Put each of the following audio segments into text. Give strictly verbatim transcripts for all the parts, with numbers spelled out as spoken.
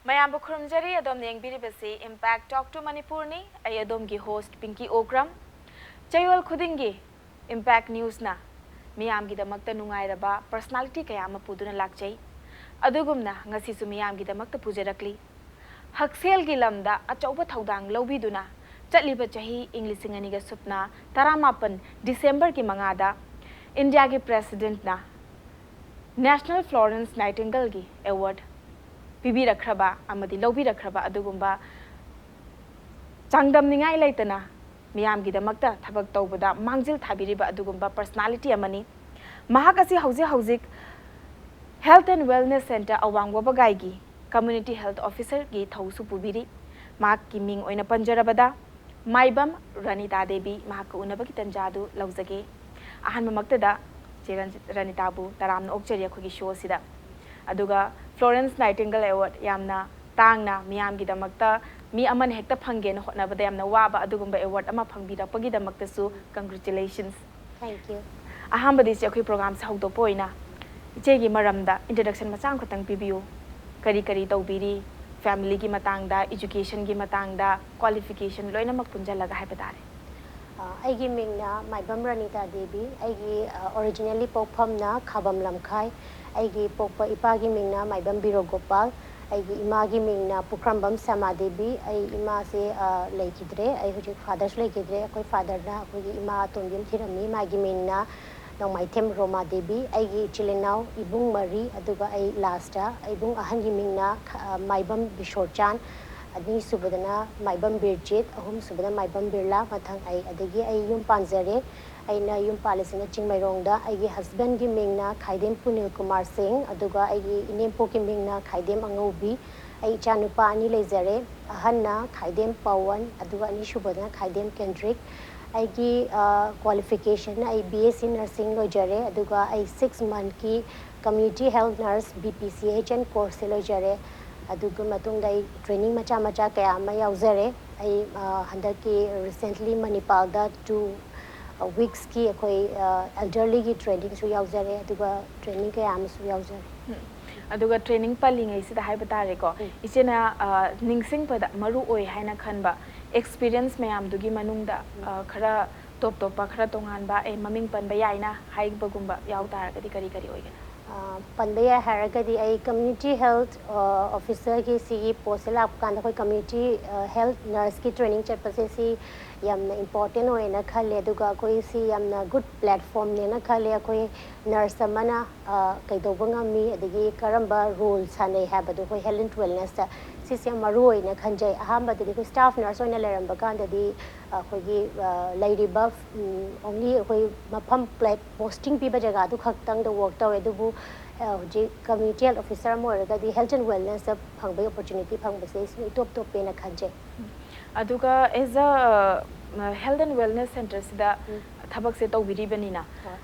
ꯃꯌꯥꯝꯕꯨ ꯈꯨꯔꯨꯝꯖꯔꯤ꯫ ꯑꯗꯣꯝꯅ ꯌꯦꯡꯕꯤꯔꯤꯕꯁꯤ Impact Talk to Manipurꯅꯤ꯫ ꯑꯩ ꯑꯗꯣꯝꯒꯤ host ꯄꯤꯡꯀꯤ ꯑꯣꯀ꯭ꯔꯝ꯫ ꯆꯌꯣꯜ ꯈꯨꯗꯤꯡꯒꯤ Impact Newsꯅ ꯃꯤꯌꯥꯝꯒꯤꯗꯃꯛꯇ ꯅꯨꯡꯉꯥꯏꯔꯕ personality ꯀꯌꯥ ꯑꯃ ꯄꯨꯗꯨꯅ ꯂꯥꯛꯆꯩ꯫ ꯑꯗꯨꯒꯨꯝꯅ ꯉꯁꯤꯁꯨ ꯃꯤꯌꯥꯝꯒꯤꯗꯃꯛꯇ ꯄꯨꯖꯔꯛꯂꯤ꯫ ꯍꯛꯁꯦꯜꯒꯤ ꯂꯝꯗ ꯑꯆꯧꯕ ꯊꯧꯗꯥꯡ ꯂꯧꯕꯤꯗꯨꯅ ꯆꯠꯂꯤꯕ ꯆꯍꯤ ꯏꯪ ꯂꯤꯁꯤꯡ ꯑꯅꯤꯒ ꯁꯨꯞꯅ ꯇꯔꯥꯃꯥꯄꯟ Decemberꯒꯤ ꯃꯉꯥꯗ ꯏꯟꯗꯤꯌꯥꯒꯤ Presidentꯅ National Florence Nightingaleꯒꯤ award ꯄꯤꯕꯤꯔꯛꯈ꯭ꯔꯕ ꯑꯃꯗꯤ ꯂꯧꯕꯤꯔꯛꯈ꯭ꯔꯕ ꯑꯗꯨꯒꯨꯝꯕ ꯆꯥꯡꯗꯝꯅꯤꯡꯉꯥꯏ ꯂꯩꯇꯅ ꯃꯤꯌꯥꯝꯒꯤꯗꯃꯛꯇ ꯊꯕꯛ ꯇꯧꯕꯗ ꯃꯥꯡꯖꯤꯜ ꯊꯥꯕꯤꯔꯤꯕ ꯑꯗꯨꯒꯨꯝꯕ personality ꯑꯃꯅꯤ꯫ ꯃꯍꯥꯛ ꯑꯁꯤ ꯍꯧꯖꯤꯛ ꯍꯧꯖꯤꯛ Health and Wellness Centre ꯑꯋꯥꯡ ꯋꯥꯕꯒꯥꯏꯒꯤ Community Health Officerꯒꯤ ꯊꯧꯁꯨ ꯄꯨꯕꯤꯔꯤ꯫ ꯃꯍꯥꯛꯀꯤ ꯃꯤꯡ ꯑꯣꯏꯅ ꯄꯟꯖꯔꯕꯗ ꯃꯥꯏꯕꯝ ꯔꯅꯤꯇꯥ ꯗꯦꯕꯤ ꯃꯍꯥꯛꯀ ꯎꯅꯕꯒꯤ ꯇꯟꯖꯥ ꯑꯗꯨ ꯂꯧꯖꯒꯦ꯫ ꯑꯍꯥꯟꯕꯃꯛꯇꯗ ꯆꯦ ꯔꯟ-, ꯔꯅꯤꯇꯥꯕꯨ ꯇꯔꯥꯝꯅ ꯑꯣꯛꯆꯔꯤ ꯑꯩꯈꯣꯏꯒꯤ showꯁꯤꯗ꯫ ꯑꯗꯨꯒ Florence Nightingale Award ꯌꯥꯝꯅ ꯇꯥꯡꯅ ꯃꯤꯌꯥꯝꯒꯤꯗꯃꯛꯇ ꯃꯤ ꯑꯃꯅ ꯍꯦꯛꯇ ꯐꯪꯒꯦꯅ ꯍꯣꯠꯅꯕꯗ ꯌꯥꯝꯅ ꯋꯥꯕ ꯑꯗꯨꯒꯨꯝꯕ award ꯑꯃ ꯐꯪꯕꯤꯔꯛꯄꯒꯤꯗꯃꯛꯇꯁꯨ congratulations꯫ Thank you. ꯑꯍꯥꯟꯕꯗ ꯏꯆꯦ ꯑꯩꯈꯣꯏ programꯁꯦ ꯍꯧꯗꯣꯛꯄ ꯑꯣꯏꯅ ꯏꯆꯦꯒꯤ ꯃꯔꯝꯗ introduction ꯃꯆꯥ ꯑꯃꯈꯛꯇꯪ ꯄꯤꯕꯤꯌꯨ꯫ ꯀꯔꯤ ꯀꯔꯤ ꯇꯧꯕꯤꯔꯤ, familyꯒꯤ ꯃꯇꯥꯡꯗ, educationꯒꯤ ꯃꯇꯥꯡꯗ, qualification ꯂꯣꯏꯅꯃꯛ ꯄꯨꯟꯁꯤꯜꯂꯒ ꯍꯥꯏꯕ ꯇꯥꯔꯦ꯫ ꯑ, ꯑꯩꯒꯤ ꯃꯤꯡꯅ ꯃꯥꯏꯕꯝ ꯔꯅꯤꯇꯥ ꯗꯦꯕꯤ꯫ ꯑꯩꯒꯤ, ꯑ, originally ꯄꯣꯛꯐꯝꯅ ꯈꯥꯕꯝ ꯂꯝꯈꯥꯏ꯫ ꯑꯩꯒꯤ ꯄꯣꯛꯄ ꯏꯄꯥꯒꯤ ꯃꯤꯡꯅ ꯃꯥꯏꯕꯝ ꯕꯤꯔꯣꯒꯣꯄꯥꯜ꯫ ꯑꯩꯒꯤ ꯏꯃꯥꯒꯤ ꯃꯤꯡꯅ ꯄꯨꯈ꯭ꯔꯝꯕꯝ ꯁ꯭ꯌꯥꯃꯥ ꯗꯦꯕꯤ꯫ ꯑꯩ ꯏꯃꯥꯁꯦ, ꯑ, ꯂꯩꯈꯤꯗ꯭ꯔꯦ꯫ ꯑꯩ ꯍꯧꯖꯤꯛ fatherꯁꯨ ꯂꯩꯈꯤꯗ꯭ꯔꯦ꯫ ꯑꯩꯈꯣꯏ fatherꯅ ꯑꯩꯈꯣꯏꯒꯤ ꯏꯃꯥ ꯑꯇꯣꯝꯕꯤ ꯑꯃ ꯊꯤꯔꯝꯃꯤ꯫ ꯃꯥꯒꯤ ꯃꯤꯡꯅ ꯅꯣꯡꯃꯥꯏꯊꯦꯝ ꯔꯣꯃꯥ ꯗꯦꯕꯤ꯫ ꯑꯩꯒꯤ ꯏꯆꯤꯜ ꯏꯅꯥꯎ ꯏꯕꯨꯡ ꯃꯔꯤ, ꯑꯗꯨꯒ ꯑꯩ lastꯇ꯫ ꯏꯕꯨꯡ ꯑꯍꯟꯒꯤ ꯃꯤꯡꯅ ꯈ-, ꯑ, ꯃꯥꯏꯕꯝ ꯕꯤꯁꯣꯔꯆꯥꯟ, ꯑꯅꯤꯁꯨꯕꯗꯅ ꯃꯥꯏꯕꯝ ꯕꯤꯔꯖꯤꯠ, ꯑꯍꯨꯝꯁꯨꯕꯗ ꯃꯥꯏꯕꯝ ꯕꯤꯔꯂꯥ, ꯃꯊꯪ ꯑꯩ꯫ ꯑꯗꯒꯤ ꯑꯩ ꯌꯨꯝ ꯄꯥꯟꯖꯔꯦ꯫ ꯑꯩꯅ ꯌꯨꯝ ꯄꯥꯜꯂꯤꯁꯤꯅ ꯆꯤꯡꯃꯩꯔꯣꯡꯗ꯫ ꯑꯩꯒꯤ husbandꯀꯤ ꯃꯤꯡꯅ ꯈꯥꯏꯗꯦꯝ ꯄꯨꯅꯤꯜ ꯀꯨꯃꯥꯔ ꯁꯤꯡ, ꯑꯗꯨꯒ ꯑꯩꯒꯤ ꯏꯅꯦꯝꯄꯣꯛꯀꯤ ꯃꯤꯡꯅ ꯈꯥꯏꯗꯦꯝ ꯑꯉꯧꯕꯤ꯫ ꯑꯩ ꯏꯆꯥꯅꯨꯄꯥ ꯑꯅꯤ ꯂꯩꯖꯔꯦ꯫ ꯑꯍꯟꯅ ꯈꯥꯏꯗꯦꯝ ꯄꯋꯟ, ꯑꯗꯨꯒ ꯑꯅꯤꯁꯨꯕꯗꯅ ꯈꯥꯏꯗꯦꯝ ꯀꯦꯟꯗ꯭ꯔꯤꯛ꯫ ꯑꯩꯒꯤ, ꯑ, qualificationꯅ ꯑꯩ B S C nursing ꯂꯣꯏꯖꯔꯦ, ꯑꯗꯨꯒ ꯑꯩ six monthꯀꯤ community health nurse B P C H N courseꯁꯦ ꯂꯣꯏꯖꯔꯦ꯫ ꯑꯗꯨꯒꯤ ꯃꯇꯨꯡꯗ ꯑꯩ training ꯃꯆꯥ ꯃꯆꯥ ꯀꯌꯥ ꯑꯃ ꯌꯥꯎꯖꯔꯦ꯫ ꯑꯩ, ꯑ, ꯍꯟꯗꯛꯀꯤ recently ꯃꯅꯤꯄꯥꯜꯗ two weeksꯀꯤ ꯑꯩꯈꯣꯏ, ꯑ, elderlyꯒꯤ trainingꯁꯨ ꯌꯥꯎꯖꯔꯦ, ꯑꯗꯨꯒ training ꯀꯌꯥ ꯑꯃꯁꯨ ꯌꯥꯎꯖꯔꯦ꯫ ꯎꯝ꯫ ꯑꯗꯨꯒ ꯇ꯭ꯔꯦꯅꯤꯡ ꯄꯜꯂꯤꯉꯩꯁꯤꯗ ꯍꯥꯏꯕ ꯇꯥꯔꯦꯀꯣ, ꯏꯆꯦꯅ ꯑ, ꯅꯤꯡꯁꯤꯡꯕꯗ ꯃꯔꯨ ꯑꯣꯏ ꯍꯥꯏꯅ ꯈꯟꯕ ꯑꯦꯛꯁꯄꯤꯔꯤꯌꯦꯟꯁ ꯃꯌꯥꯝꯗꯨꯒꯤ ꯃꯅꯨꯡꯗ ꯑ, ꯈꯔ ꯇꯣꯞ ꯇꯣꯞꯄ, ꯈꯔ ꯇꯣꯉꯥꯟꯕ, ꯑꯦ, ꯃꯃꯤꯡ ꯄꯟꯕ ꯌꯥꯏꯅ ꯍꯥꯏꯕꯒꯨꯝꯕ ꯌꯥꯎ ꯇꯥꯔꯒꯗꯤ ꯀꯔꯤ ꯀꯔꯤ ꯑꯣꯏꯒꯅꯤ? ꯑ, ꯄꯟꯕ ꯌꯥꯏ ꯍꯥꯏꯔꯒꯗꯤ ꯑꯩ ꯀꯝꯃ꯭ꯌꯨꯅꯤꯇꯤ ꯍꯦꯜꯠ ꯑꯣꯐꯤꯁꯔꯒꯤ ꯁꯤꯒꯤ ꯄꯣꯁꯁꯦ ꯂꯥꯛꯄ ꯀꯥꯟꯗ ꯑꯩꯈꯣꯏ ꯀꯝꯃ꯭ꯌꯨꯅꯤꯇꯤ ꯍꯦꯜꯠ ꯅꯔꯁꯀꯤ ꯇ꯭ꯔꯦꯅꯤꯡ ꯆꯠꯄꯁꯦ ꯁꯤ ꯌꯥꯝꯅ ꯏꯝꯄꯣꯔꯇꯦꯟ ꯑꯣꯏꯌꯦꯅ ꯈꯜꯂꯦ꯫ ꯑꯗꯨꯒ ꯑꯩꯈꯣꯏ ꯁꯤ ꯌꯥꯝꯅ ꯒꯨꯗ ꯄ꯭ꯂꯦꯠꯐꯣꯝꯅꯦꯅ ꯈꯜꯂꯦ꯫ ꯑꯩꯈꯣꯏ ꯅꯔꯁ ꯑꯃꯅ ꯑ, ꯀꯩꯗꯧꯕ ꯉꯝꯃꯤ, ꯑꯗꯒꯤ ꯀꯔꯝꯕ ꯔꯣꯜ ꯁꯥꯟꯅꯩ ꯍꯥꯏꯕꯗꯣ ꯑꯩꯈꯣꯏ ꯍꯦꯜꯠ ꯑꯦꯟ ꯋꯦꯜꯅꯦꯁꯇ ꯁꯤꯁꯦ ꯌꯥꯝ ꯃꯔꯨ ꯑꯣꯏꯅ ꯈꯟꯖꯩ꯫ ꯑꯍꯥꯟꯕꯗꯗꯤ ꯑꯩꯈꯣꯏ ꯁ꯭ꯇꯥꯐ ꯅꯔꯁ ꯑꯣꯏꯅ ꯂꯩꯔꯝꯕ ꯀꯥꯟꯗꯗꯤ ꯑꯩꯈꯣꯏꯒꯤ ꯑ, ꯂꯩꯔꯤꯕ ꯑꯣꯡꯂꯤ ꯑꯩꯈꯣꯏ ꯃꯐꯝ ꯄ꯭ꯂꯦꯠ ꯄꯣꯁꯇꯤꯡ ꯄꯤꯕ ꯖꯒꯥꯗꯨ ꯈꯛꯇꯪꯗ ꯋꯔꯛ ꯇꯧꯋꯦ꯫ ꯑꯗꯨꯕꯨ ꯑ, ꯍꯧꯖꯤꯛ ꯀꯝꯃ꯭ꯌꯨꯅꯤꯇꯤ ꯍꯦꯜꯠ ꯑꯣꯐꯤꯁꯔ ꯑꯃ ꯑꯣꯏꯔꯒꯗꯤ ꯍꯦꯜꯠ ꯑꯦꯟ ꯋꯦꯜꯅꯦꯁꯇ ꯐꯪꯕꯒꯤ ꯑꯣꯄꯣꯔꯆꯨꯅꯤꯇꯤ ꯐꯪꯕꯁꯦ ꯁꯤꯅ ꯏꯇꯣꯞ ꯇꯣꯞꯄꯦꯅ ꯈꯟꯖꯩ꯫ ꯑꯗꯨꯒ ꯑꯦꯖ ꯑ ꯍꯦꯜꯠ ꯑꯦꯟ ꯋꯦꯜꯅꯦꯁ ꯁꯦꯟꯇꯔꯁꯤꯗ ꯊꯕꯛꯁꯦ ꯇꯧꯕꯤꯔꯤꯕꯅꯤꯅ, ꯍꯣꯏ꯫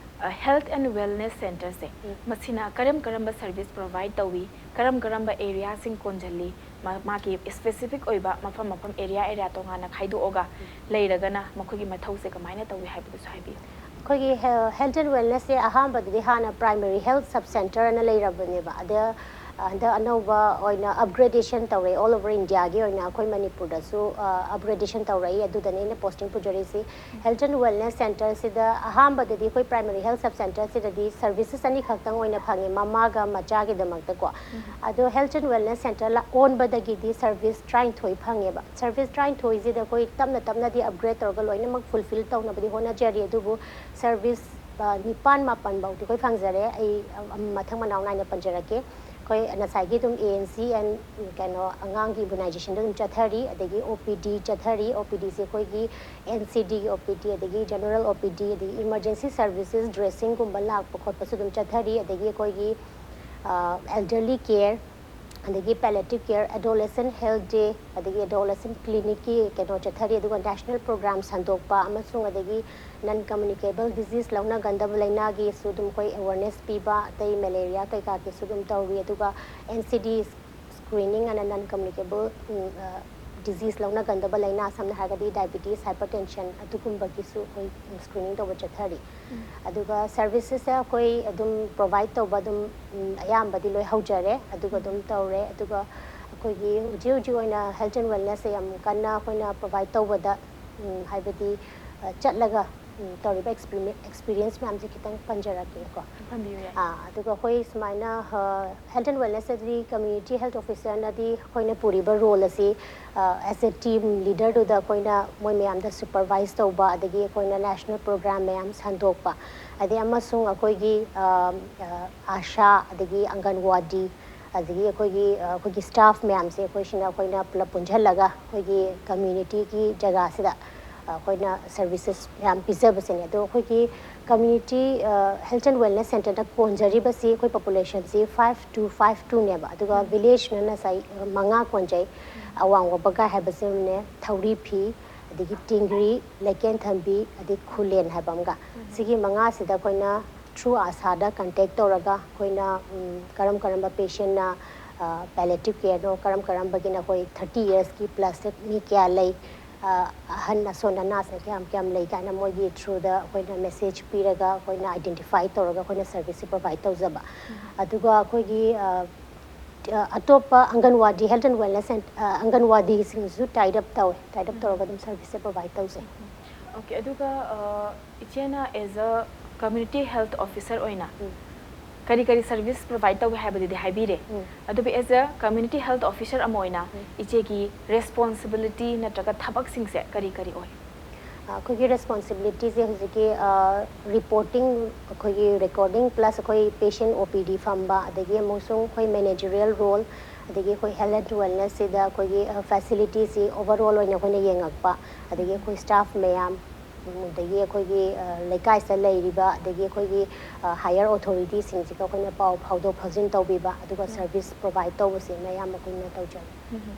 ꯍꯦꯜꯠ ꯑꯦꯟ ꯋꯦꯜꯅꯦꯁ ꯁꯦꯟꯇꯔꯁꯦ ꯎꯝ꯫ ꯃꯁꯤꯅ ꯀꯔꯝ ꯀꯔꯝꯕ ꯁꯔꯚꯤꯁ ꯄ꯭ꯔꯣꯚꯥꯏꯗ ꯇꯧꯏ, ꯀꯔꯝ ꯀꯔꯝꯕ ꯑꯦꯔꯤꯌꯥꯁꯤꯡ ꯀꯣꯟꯁꯤꯜꯂꯤ, ꯃꯥ- ꯃꯥꯒꯤ ꯁ꯭ꯄꯦꯁꯤꯐꯤꯛ ꯑꯣꯏꯕ ꯃꯐꯝ ꯃꯐꯝ ꯑꯦꯔꯤꯌꯥ ꯑꯦꯔꯤꯌꯥ ꯇꯣꯉꯥꯟꯅ ꯈꯥꯏꯗꯣꯛꯑꯒ ꯂꯩꯔꯒꯅ ꯃꯈꯣꯏꯒꯤ ꯃꯊꯧꯁꯦ ꯀꯃꯥꯏꯅ ꯇꯧꯏ ꯍꯥꯏꯕꯗꯨꯁꯨ ꯍꯥꯏꯕꯤꯌꯨ꯫ ꯑꯩꯈꯣꯏꯒꯤ ꯍꯦꯜꯠ ꯑꯦꯟ ꯋꯦꯜꯅꯦꯁꯁꯦ ꯑꯍꯥꯟꯕꯗꯗꯤ ꯍꯥꯟꯅ ꯄ꯭ꯔꯥꯏꯃꯔꯤ ꯍꯦꯜꯠ ꯁꯕ ꯁꯦꯟꯇꯔ ꯑꯅ ꯂꯩꯔꯕꯅꯦꯕ꯫ ꯑꯗ ꯑ, ꯍꯟꯗꯛ ꯑꯅꯧꯕ ꯑꯣꯏꯅ ꯑꯞꯒ꯭ꯔꯦꯗꯦꯁꯟ ꯇꯧꯔꯦ꯫ ꯑꯣꯜ ꯑꯣꯚꯔ ꯏꯟꯗꯤꯌꯥꯒꯤ ꯑꯣꯏꯅ ꯑꯩꯈꯣꯏ ꯃꯅꯤꯄꯨꯔꯗꯁꯨ ꯑꯞꯒ꯭ꯔꯦꯗꯦꯁꯟ ꯇꯧꯔꯛꯏ꯫ ꯑꯗꯨꯗꯅꯦ ꯑꯩꯅ ꯄꯣꯁꯇꯤꯡ ꯄꯨꯖꯔꯤꯁꯤ꯫ ꯍꯦꯜꯠ ꯑꯦꯟ ꯋꯦꯜꯅꯦꯁ ꯁꯦꯟꯇꯔꯁꯤꯗ ꯑꯍꯥꯟꯕꯗꯗꯤ ꯑꯩꯈꯣꯏ ꯄ꯭ꯔꯥꯏꯃꯔꯤ ꯍꯦꯜꯠ ꯁꯕ ꯁꯦꯟꯇꯔꯁꯤꯗꯗꯤ ꯁꯔꯚꯤꯁꯦꯁ ꯑꯅꯤꯈꯛꯇꯪ ꯑꯣꯏꯅ ꯐꯪꯉꯦ, ꯃꯃꯥꯒ ꯃꯆꯥꯒꯤꯗꯃꯛꯇꯀꯣ꯫ ꯑꯗꯣ ꯍꯦꯜꯠ ꯑꯦꯟ ꯋꯦꯜꯅꯦꯁ ꯁꯦꯟꯇꯔ ꯑꯣꯟꯕꯗꯒꯤꯗꯤ ꯁꯔꯚꯤꯁ ꯇꯔꯥꯅꯤꯊꯣꯏ ꯐꯪꯉꯦꯕ꯫ ꯁꯔꯚꯤꯁ ꯇꯔꯥꯅꯤꯊꯣꯏꯁꯤꯗ ꯑꯩꯈꯣꯏ ꯇꯞꯅ ꯇꯞꯅꯗꯤ ꯑꯞꯒ꯭ꯔꯦꯗ ꯇꯧꯔꯒ ꯂꯣꯏꯅꯃꯛ ꯐꯨꯜꯐꯤꯜ ꯇꯧꯅꯕꯗꯤ ꯍꯣꯠꯅꯖꯔꯤ꯫ ꯑꯗꯨꯕꯨ ꯁꯔꯚꯤꯁ ꯅꯤꯄꯥꯟ ꯃꯥꯄꯟ ꯐꯥꯎꯗꯤ ꯑꯩꯈꯣꯏ ꯐꯪꯖꯔꯦ꯫ ꯑꯩ ꯃꯊꯪ ꯃꯅꯥꯎ ꯅꯥꯏꯅ ꯄꯟꯖꯔꯛꯀꯦ꯫ ꯑꯩꯈꯣꯏ ꯉꯁꯥꯏꯒꯤ ꯑꯗꯨꯝ ꯑꯦ ꯑꯦꯟ ꯁꯤ ꯑꯦꯟ ꯀꯩꯅꯣ ꯑꯉꯥꯡꯒꯤ ꯏꯝꯃ꯭ꯌꯨꯅꯥꯏꯖꯦꯁꯟꯗꯣ ꯑꯗꯨꯝ ꯆꯠꯊꯔꯤ, ꯑꯗꯒꯤ ꯑꯣ ꯄꯤ ꯗꯤ ꯆꯠꯊꯔꯤ꯫ ꯑꯣ ꯄꯤ ꯗꯤꯁꯦ ꯑꯩꯈꯣꯏꯒꯤ ꯑꯦꯟ ꯁꯤ ꯗꯤꯒꯤ ꯑꯣ ꯄꯤ ꯗꯤ, ꯑꯗꯒꯤ ꯖꯦꯅꯔꯦꯜ ꯑꯣ ꯄꯤ ꯗꯤ, ꯑꯗꯒꯤ ꯏꯃꯔꯖꯦꯟꯁꯤ ꯁꯔꯚꯤꯁꯦꯁ ꯗ꯭ꯔꯦꯁꯤꯡꯒꯨꯝꯕ ꯂꯥꯛꯄ ꯈꯣꯠꯄꯁꯨ ꯑꯗꯨꯝ ꯆꯠꯊꯔꯤ꯫ ꯑꯗꯒꯤ ꯑꯩꯈꯣꯏꯒꯤ ꯑꯦꯜꯗꯔꯂꯤ ꯀꯦꯌꯔ, ꯑꯗꯒꯤ ꯄꯦꯂꯦꯇꯤꯚ ꯀꯦꯌꯔ, ꯑꯦꯗꯣꯂꯦꯁꯦꯟ ꯍꯦꯜꯊ ꯗꯦ, ꯑꯗꯒꯤ ꯑꯦꯗꯣꯂꯦꯁꯦꯟ ꯀ꯭ꯂꯤꯅꯤꯛꯀꯤ ꯀꯩꯅꯣ ꯆꯠꯊꯔꯤ꯫ ꯑꯗꯨꯒ ꯅꯦꯁꯅꯦꯜ ꯄ꯭ꯔꯣꯒ꯭ꯔꯥꯝ ꯁꯟꯗꯣꯛꯄ ꯑꯃꯁꯨꯡ ꯑꯗꯒꯤ ꯅꯟ ꯀꯝꯃ꯭ꯌꯨꯅꯤꯀꯦꯕꯜ ꯗꯤꯖꯤꯖ ꯂꯧꯅꯒꯟꯗꯕ ꯂꯥꯏꯅꯥꯒꯤꯁꯨ ꯑꯗꯨꯝ ꯑꯩꯈꯣꯏ ꯑꯦꯋꯥꯔꯅꯦꯁ ꯄꯤꯕ, ꯑꯇꯩ ꯃꯦꯂꯦꯔꯤꯌꯥ ꯀꯩꯀꯥꯒꯤꯁꯨ ꯑꯗꯨꯝ ꯇꯧꯔꯤ꯫ ꯑꯗꯨꯒ ꯑꯦꯟ ꯁꯤ ꯗꯤ ꯁ꯭ꯀ꯭ꯔꯤꯅꯤꯡ ꯑꯅ ꯅꯟ ꯀꯝꯃ꯭ꯌꯨꯅꯤꯀꯦꯕꯜ ꯗꯤꯖꯤꯁ ꯂꯧꯅꯒꯟꯗꯕ ꯂꯥꯏꯅꯥ, ꯁꯝꯅ ꯍꯥꯏꯔꯒꯗꯤ ꯗꯥꯏꯕꯤꯇꯤꯁ, ꯍꯥꯏꯄꯔ ꯇꯦꯟꯁꯟ, ꯑꯗꯨꯒꯨꯝꯕꯒꯤꯁꯨ ꯑꯩꯈꯣꯏ ꯁ꯭ꯀ꯭ꯔꯤꯅꯤꯡ ꯇꯧꯕ ꯆꯠꯊꯔꯤ꯫ ꯑꯗꯨꯒ ꯁꯔꯚꯤꯁꯦꯁꯁꯦ ꯑꯩꯈꯣꯏ ꯑꯗꯨꯝ ꯄ꯭ꯔꯣꯚꯥꯏꯗ ꯇꯧꯕ ꯑꯗꯨꯝ, ꯎꯝ, ꯑꯌꯥꯝꯕꯗꯤ ꯂꯣꯏ ꯍꯧꯖꯔꯦ, ꯑꯗꯨꯒ ꯑꯗꯨꯝ ꯇꯧꯔꯦ꯫ ꯑꯗꯨꯒ ꯑꯩꯈꯣꯏꯒꯤ ꯍꯧꯖꯤꯛ ꯍꯧꯖꯤꯛ ꯑꯣꯏꯅ ꯍꯦꯜꯊ ꯑꯦꯟ ꯋꯦꯜꯅꯦꯁꯁꯦ ꯌꯥꯝ ꯀꯟꯅ ꯑꯩꯈꯣꯏꯅ ꯄ꯭ꯔꯣꯚꯥꯏꯗ ꯇꯧꯕꯗ, ꯎꯝ, ꯍꯥꯏꯕꯗꯤ, ꯑ, ꯆꯠꯂꯒ, ꯎꯝ, ꯇꯧꯔꯤꯕ ꯑꯦꯛꯁꯄꯤꯔꯤꯃꯦꯟ-, ꯑꯦꯛꯁꯄꯤꯔꯤꯌꯦꯟꯁ ꯃꯌꯥꯝꯁꯦ ꯈꯤꯇꯪ ꯄꯟꯖꯔꯛꯀꯦꯀꯣ꯫ ꯄꯟꯕꯤꯌꯨ ꯌꯥꯏ꯫ ꯑꯥ, ꯑꯗꯨꯒ ꯑꯩꯈꯣꯏ ꯁꯨꯃꯥꯏꯅ, ꯑ, ꯍꯦꯜꯊ ꯑꯦꯟ ꯋꯦꯜꯅꯦꯁꯇꯗꯤ ꯀꯝꯃ꯭ꯌꯨꯅꯤꯇꯤ ꯍꯦꯜꯊ ꯑꯣꯐꯤꯁꯔꯅꯗꯤ ꯑꯩꯈꯣꯏꯅ ꯄꯨꯔꯤꯕ ꯔꯣꯜ ꯑꯁꯤ, ꯑ, ꯑꯦꯁ ꯑꯦ ꯇꯤꯝ ꯂꯤꯗꯔꯗꯨꯗ ꯑꯩꯈꯣꯏꯅ ꯃꯣꯏ ꯃꯌꯥꯝꯗ ꯁꯨꯄꯔꯚꯥꯏꯁ ꯇꯧꯕ, ꯑꯗꯒꯤ ꯑꯩꯈꯣꯏꯅ ꯅꯦꯁꯅꯦꯜ ꯄ꯭ꯔꯣꯒ꯭ꯔꯥꯝ ꯃꯌꯥꯝ ꯁꯟꯗꯣꯛꯄ, ꯑꯗꯩ ꯑꯃꯁꯨꯡ ꯑꯩꯈꯣꯏꯒꯤ, ꯑ, ꯑ, ꯑꯥꯁꯥ, ꯑꯗꯒꯤ ꯑꯪꯒꯟꯋꯥꯗꯤ, ꯑꯗꯒꯤ ꯑꯩꯈꯣꯏꯒꯤ, ꯑ, ꯑꯩꯈꯣꯏꯒꯤ ꯁ꯭ꯇꯥꯐ ꯃꯌꯥꯝꯁꯦ ꯑꯩꯈꯣꯏꯁꯤꯅ ꯑꯩꯈꯣꯏꯅ ꯄꯨꯂꯞ ꯄꯨꯟꯁꯤꯜꯂꯒ ꯑꯩꯈꯣꯏꯒꯤ ꯀꯝꯃ꯭ꯌꯨꯅꯤꯇꯤꯒꯤ ꯖꯒꯥꯁꯤꯗ ꯑꯩꯈꯣꯏꯅ ꯁꯔꯚꯤꯁꯦꯁ ꯃꯌꯥꯝ ꯄꯤꯖꯕꯁꯤꯅꯦ꯫ ꯑꯗꯣ ꯑꯩꯈꯣꯏꯒꯤ ꯀꯝꯃ꯭ꯌꯨꯅꯤꯇꯤ, ꯑ, ꯍꯦꯜꯊ ꯑꯦꯟ ꯋꯦꯜꯅꯦꯁ ꯁꯦꯟꯇꯔꯗ ꯀꯣꯟꯖꯔꯤꯕꯁꯤ ꯑꯩꯈꯣꯏ ꯄꯣꯄꯨꯂꯦꯁꯟꯁꯤ ꯐꯥꯏꯚ ꯇꯨ ꯐꯥꯏꯚ ꯇꯨꯅꯦꯕ, ꯑꯗꯨꯒ ꯚꯤꯂꯦꯖꯅ ꯉꯁꯥꯏ, ꯑ, ꯃꯉꯥ ꯀꯣꯟꯖꯩ꯫ ꯑꯋꯥꯡ ꯋꯥꯕꯒꯥꯏ ꯍꯥꯏꯕꯁꯤꯅꯦ, ꯊꯧꯔꯤ ꯐꯤ, ꯑꯗꯒꯤ ꯇꯤꯡꯒ꯭ꯔꯤ, ꯂꯩꯀꯦꯟꯊꯝꯕꯤ, ꯑꯗꯩ ꯈꯨꯂꯦꯟ ꯍꯥꯏꯕ ꯑꯃꯒ꯫ ꯁꯤꯒꯤ ꯃꯉꯥꯁꯤꯗ ꯑꯩꯈꯣꯏꯅ ꯊ꯭ꯔꯨ ꯑꯥꯁꯥꯗ ꯀꯟꯇꯦꯛ ꯇꯧꯔꯒ ꯑꯩꯈꯣꯏꯅ, ꯎꯝ, ꯀꯔꯝ ꯀꯔꯝꯕ ꯄꯦꯁꯦꯟꯅ, ꯑ, ꯄꯦꯂꯦꯇꯤꯚ ꯀꯦꯌꯔꯅꯣ, ꯀꯔꯝ ꯀꯔꯝꯕꯒꯤꯅ ꯑꯩꯈꯣꯏ ꯊꯥꯔꯇꯤ ꯌꯔꯁꯀꯤ ꯄ꯭ꯂꯁꯇ ꯃꯤ ꯀꯌꯥ ꯂꯩ, ꯑ, ꯑꯍꯟ ꯑꯁꯣꯟ ꯑꯅꯥꯁꯤꯅ ꯀꯌꯥꯝ ꯀꯌꯥꯝ ꯂꯩ ꯀꯥꯏꯅ ꯃꯣꯏꯒꯤ ꯊ꯭ꯔꯨꯗ ꯑꯩꯈꯣꯏꯅ ꯃꯦꯁꯦꯖ ꯄꯤꯔꯒ ꯑꯩꯈꯣꯏꯅ ꯑꯥꯏꯗꯦꯟꯇꯤꯐꯥꯏ ꯇꯧꯔꯒ ꯑꯩꯈꯣꯏꯅ ꯁꯔꯚꯤꯁꯁꯦ ꯄ꯭ꯔꯣꯚꯥꯏꯗ ꯇꯧꯖꯕ꯫ ꯑꯗꯨꯒ ꯑꯩꯈꯣꯏꯒꯤ, ꯑ, ꯑ, ꯑꯇꯣꯞꯄ ꯑꯪꯒꯟꯋꯥꯗꯤ, ꯍꯦꯜꯊ ꯑꯦꯟ ꯋꯦꯜꯅꯦꯁ ꯁꯦꯟ-, ꯑ, ꯑꯪꯒꯟꯋꯥꯗꯤꯁꯤꯡꯁꯨ ꯇꯥꯏꯠ ꯑꯞ ꯇꯧꯋꯦ, ꯇꯥꯏꯠ ꯑꯞ ꯇꯧꯔꯒ ꯑꯗꯨꯝ ꯁꯔꯚꯤꯁꯁꯦ ꯄ꯭ꯔꯣꯚꯥꯏꯗ ꯇꯧꯖꯩ꯫ ꯑꯣꯀꯦ, ꯑꯗꯨꯒ, ꯑ, ꯏꯆꯦꯅ ꯑꯦꯖ ꯑ ꯀꯝꯃ꯭ꯌꯨꯅꯤꯇꯤ ꯍꯦꯜꯊ ꯑꯣꯐꯤꯁꯔ ꯑꯣꯏꯅ ꯀꯔꯤ ꯀꯔꯤ ꯁꯔꯚꯤꯁ ꯄ꯭ꯔꯣꯚꯥꯏꯗ ꯇꯧꯏ ꯍꯥꯏꯕꯗꯨꯗꯤ ꯍꯥꯏꯕꯤꯔꯦ꯫ ꯑꯗꯨꯕꯨ ꯑꯦꯖ ꯑ ꯀꯝꯃ꯭ꯌꯨꯅꯤꯇꯤ ꯍꯦꯜꯊ ꯑꯣꯐꯤꯁꯔ ꯑꯃ ꯑꯣꯏꯅ ꯏꯆꯦꯒꯤ ꯔꯦꯁꯄꯣꯟꯁꯤꯕꯤꯂꯤꯇꯤ ꯅꯠꯇ꯭ꯔꯒ ꯊꯕꯛꯁꯤꯡꯁꯦ ꯀꯔꯤ ꯀꯔꯤ ꯑꯣꯏ? ꯑ, ꯑꯩꯈꯣꯏꯒꯤ ꯔꯦꯁꯄꯣꯟꯁꯤꯕꯤꯂꯤꯇꯤꯁꯦ ꯍꯧꯖꯤꯛꯀꯤ, ꯑ, ꯔꯤꯄꯣꯔꯇꯤꯡ, ꯑꯩꯈꯣꯏꯒꯤ ꯔꯦꯀꯣꯔꯗꯤꯡ ꯄ꯭ꯂꯁ ꯑꯩꯈꯣꯏ ꯄꯦꯁꯦꯟ ꯑꯣ ꯄꯤ ꯗꯤ ꯐꯝꯕ, ꯑꯗꯒꯤ ꯑꯃꯁꯨꯡ ꯑꯩꯈꯣꯏ ꯃꯦꯅꯦꯖꯔꯤꯌꯦꯜ ꯔꯣꯜ, ꯑꯗꯒꯤ ꯑꯩꯈꯣꯏ ꯍꯦꯜꯊ ꯑꯦꯟ ꯋꯦꯜꯅꯦꯁꯁꯤꯗ ꯑꯩꯈꯣꯏꯒꯤ, ꯑ, ꯐꯦꯁꯤꯂꯤꯇꯤꯁꯤ ꯑꯣꯚꯔꯑꯣꯜ ꯑꯣꯏꯅ ꯑꯩꯈꯣꯏꯅ ꯌꯦꯡꯉꯛꯄ, ꯑꯗꯒꯤ ꯑꯩꯈꯣꯏ ꯁ꯭ꯇꯥꯐ ꯃꯌꯥꯝ, ꯎꯝ, ꯑꯗꯒꯤ ꯑꯩꯈꯣꯏꯒꯤ, ꯑ, ꯂꯩꯀꯥꯏꯁꯤꯗ ꯂꯩꯔꯤꯕ, ꯑꯗꯒꯤ ꯑꯩꯈꯣꯏꯒꯤ, ꯑ, ꯍꯥꯌꯔ ꯑꯣꯊꯣꯔꯤꯇꯤꯁꯤꯡꯁꯤꯒ ꯑꯩꯈꯣꯏꯅ ꯄꯥꯎ ꯐꯥꯎꯗꯣꯛ ꯐꯥꯎꯖꯤꯟ ꯇꯧꯕꯤꯕ, ꯑꯗꯨꯒ ꯁꯔꯚꯤꯁ ꯄ꯭ꯔꯣꯚꯥꯏꯗ ꯇꯧꯕꯁꯤꯃ ꯑꯌꯥꯝꯕ ꯑꯩꯈꯣꯏꯅ ꯇꯧꯖꯩ꯫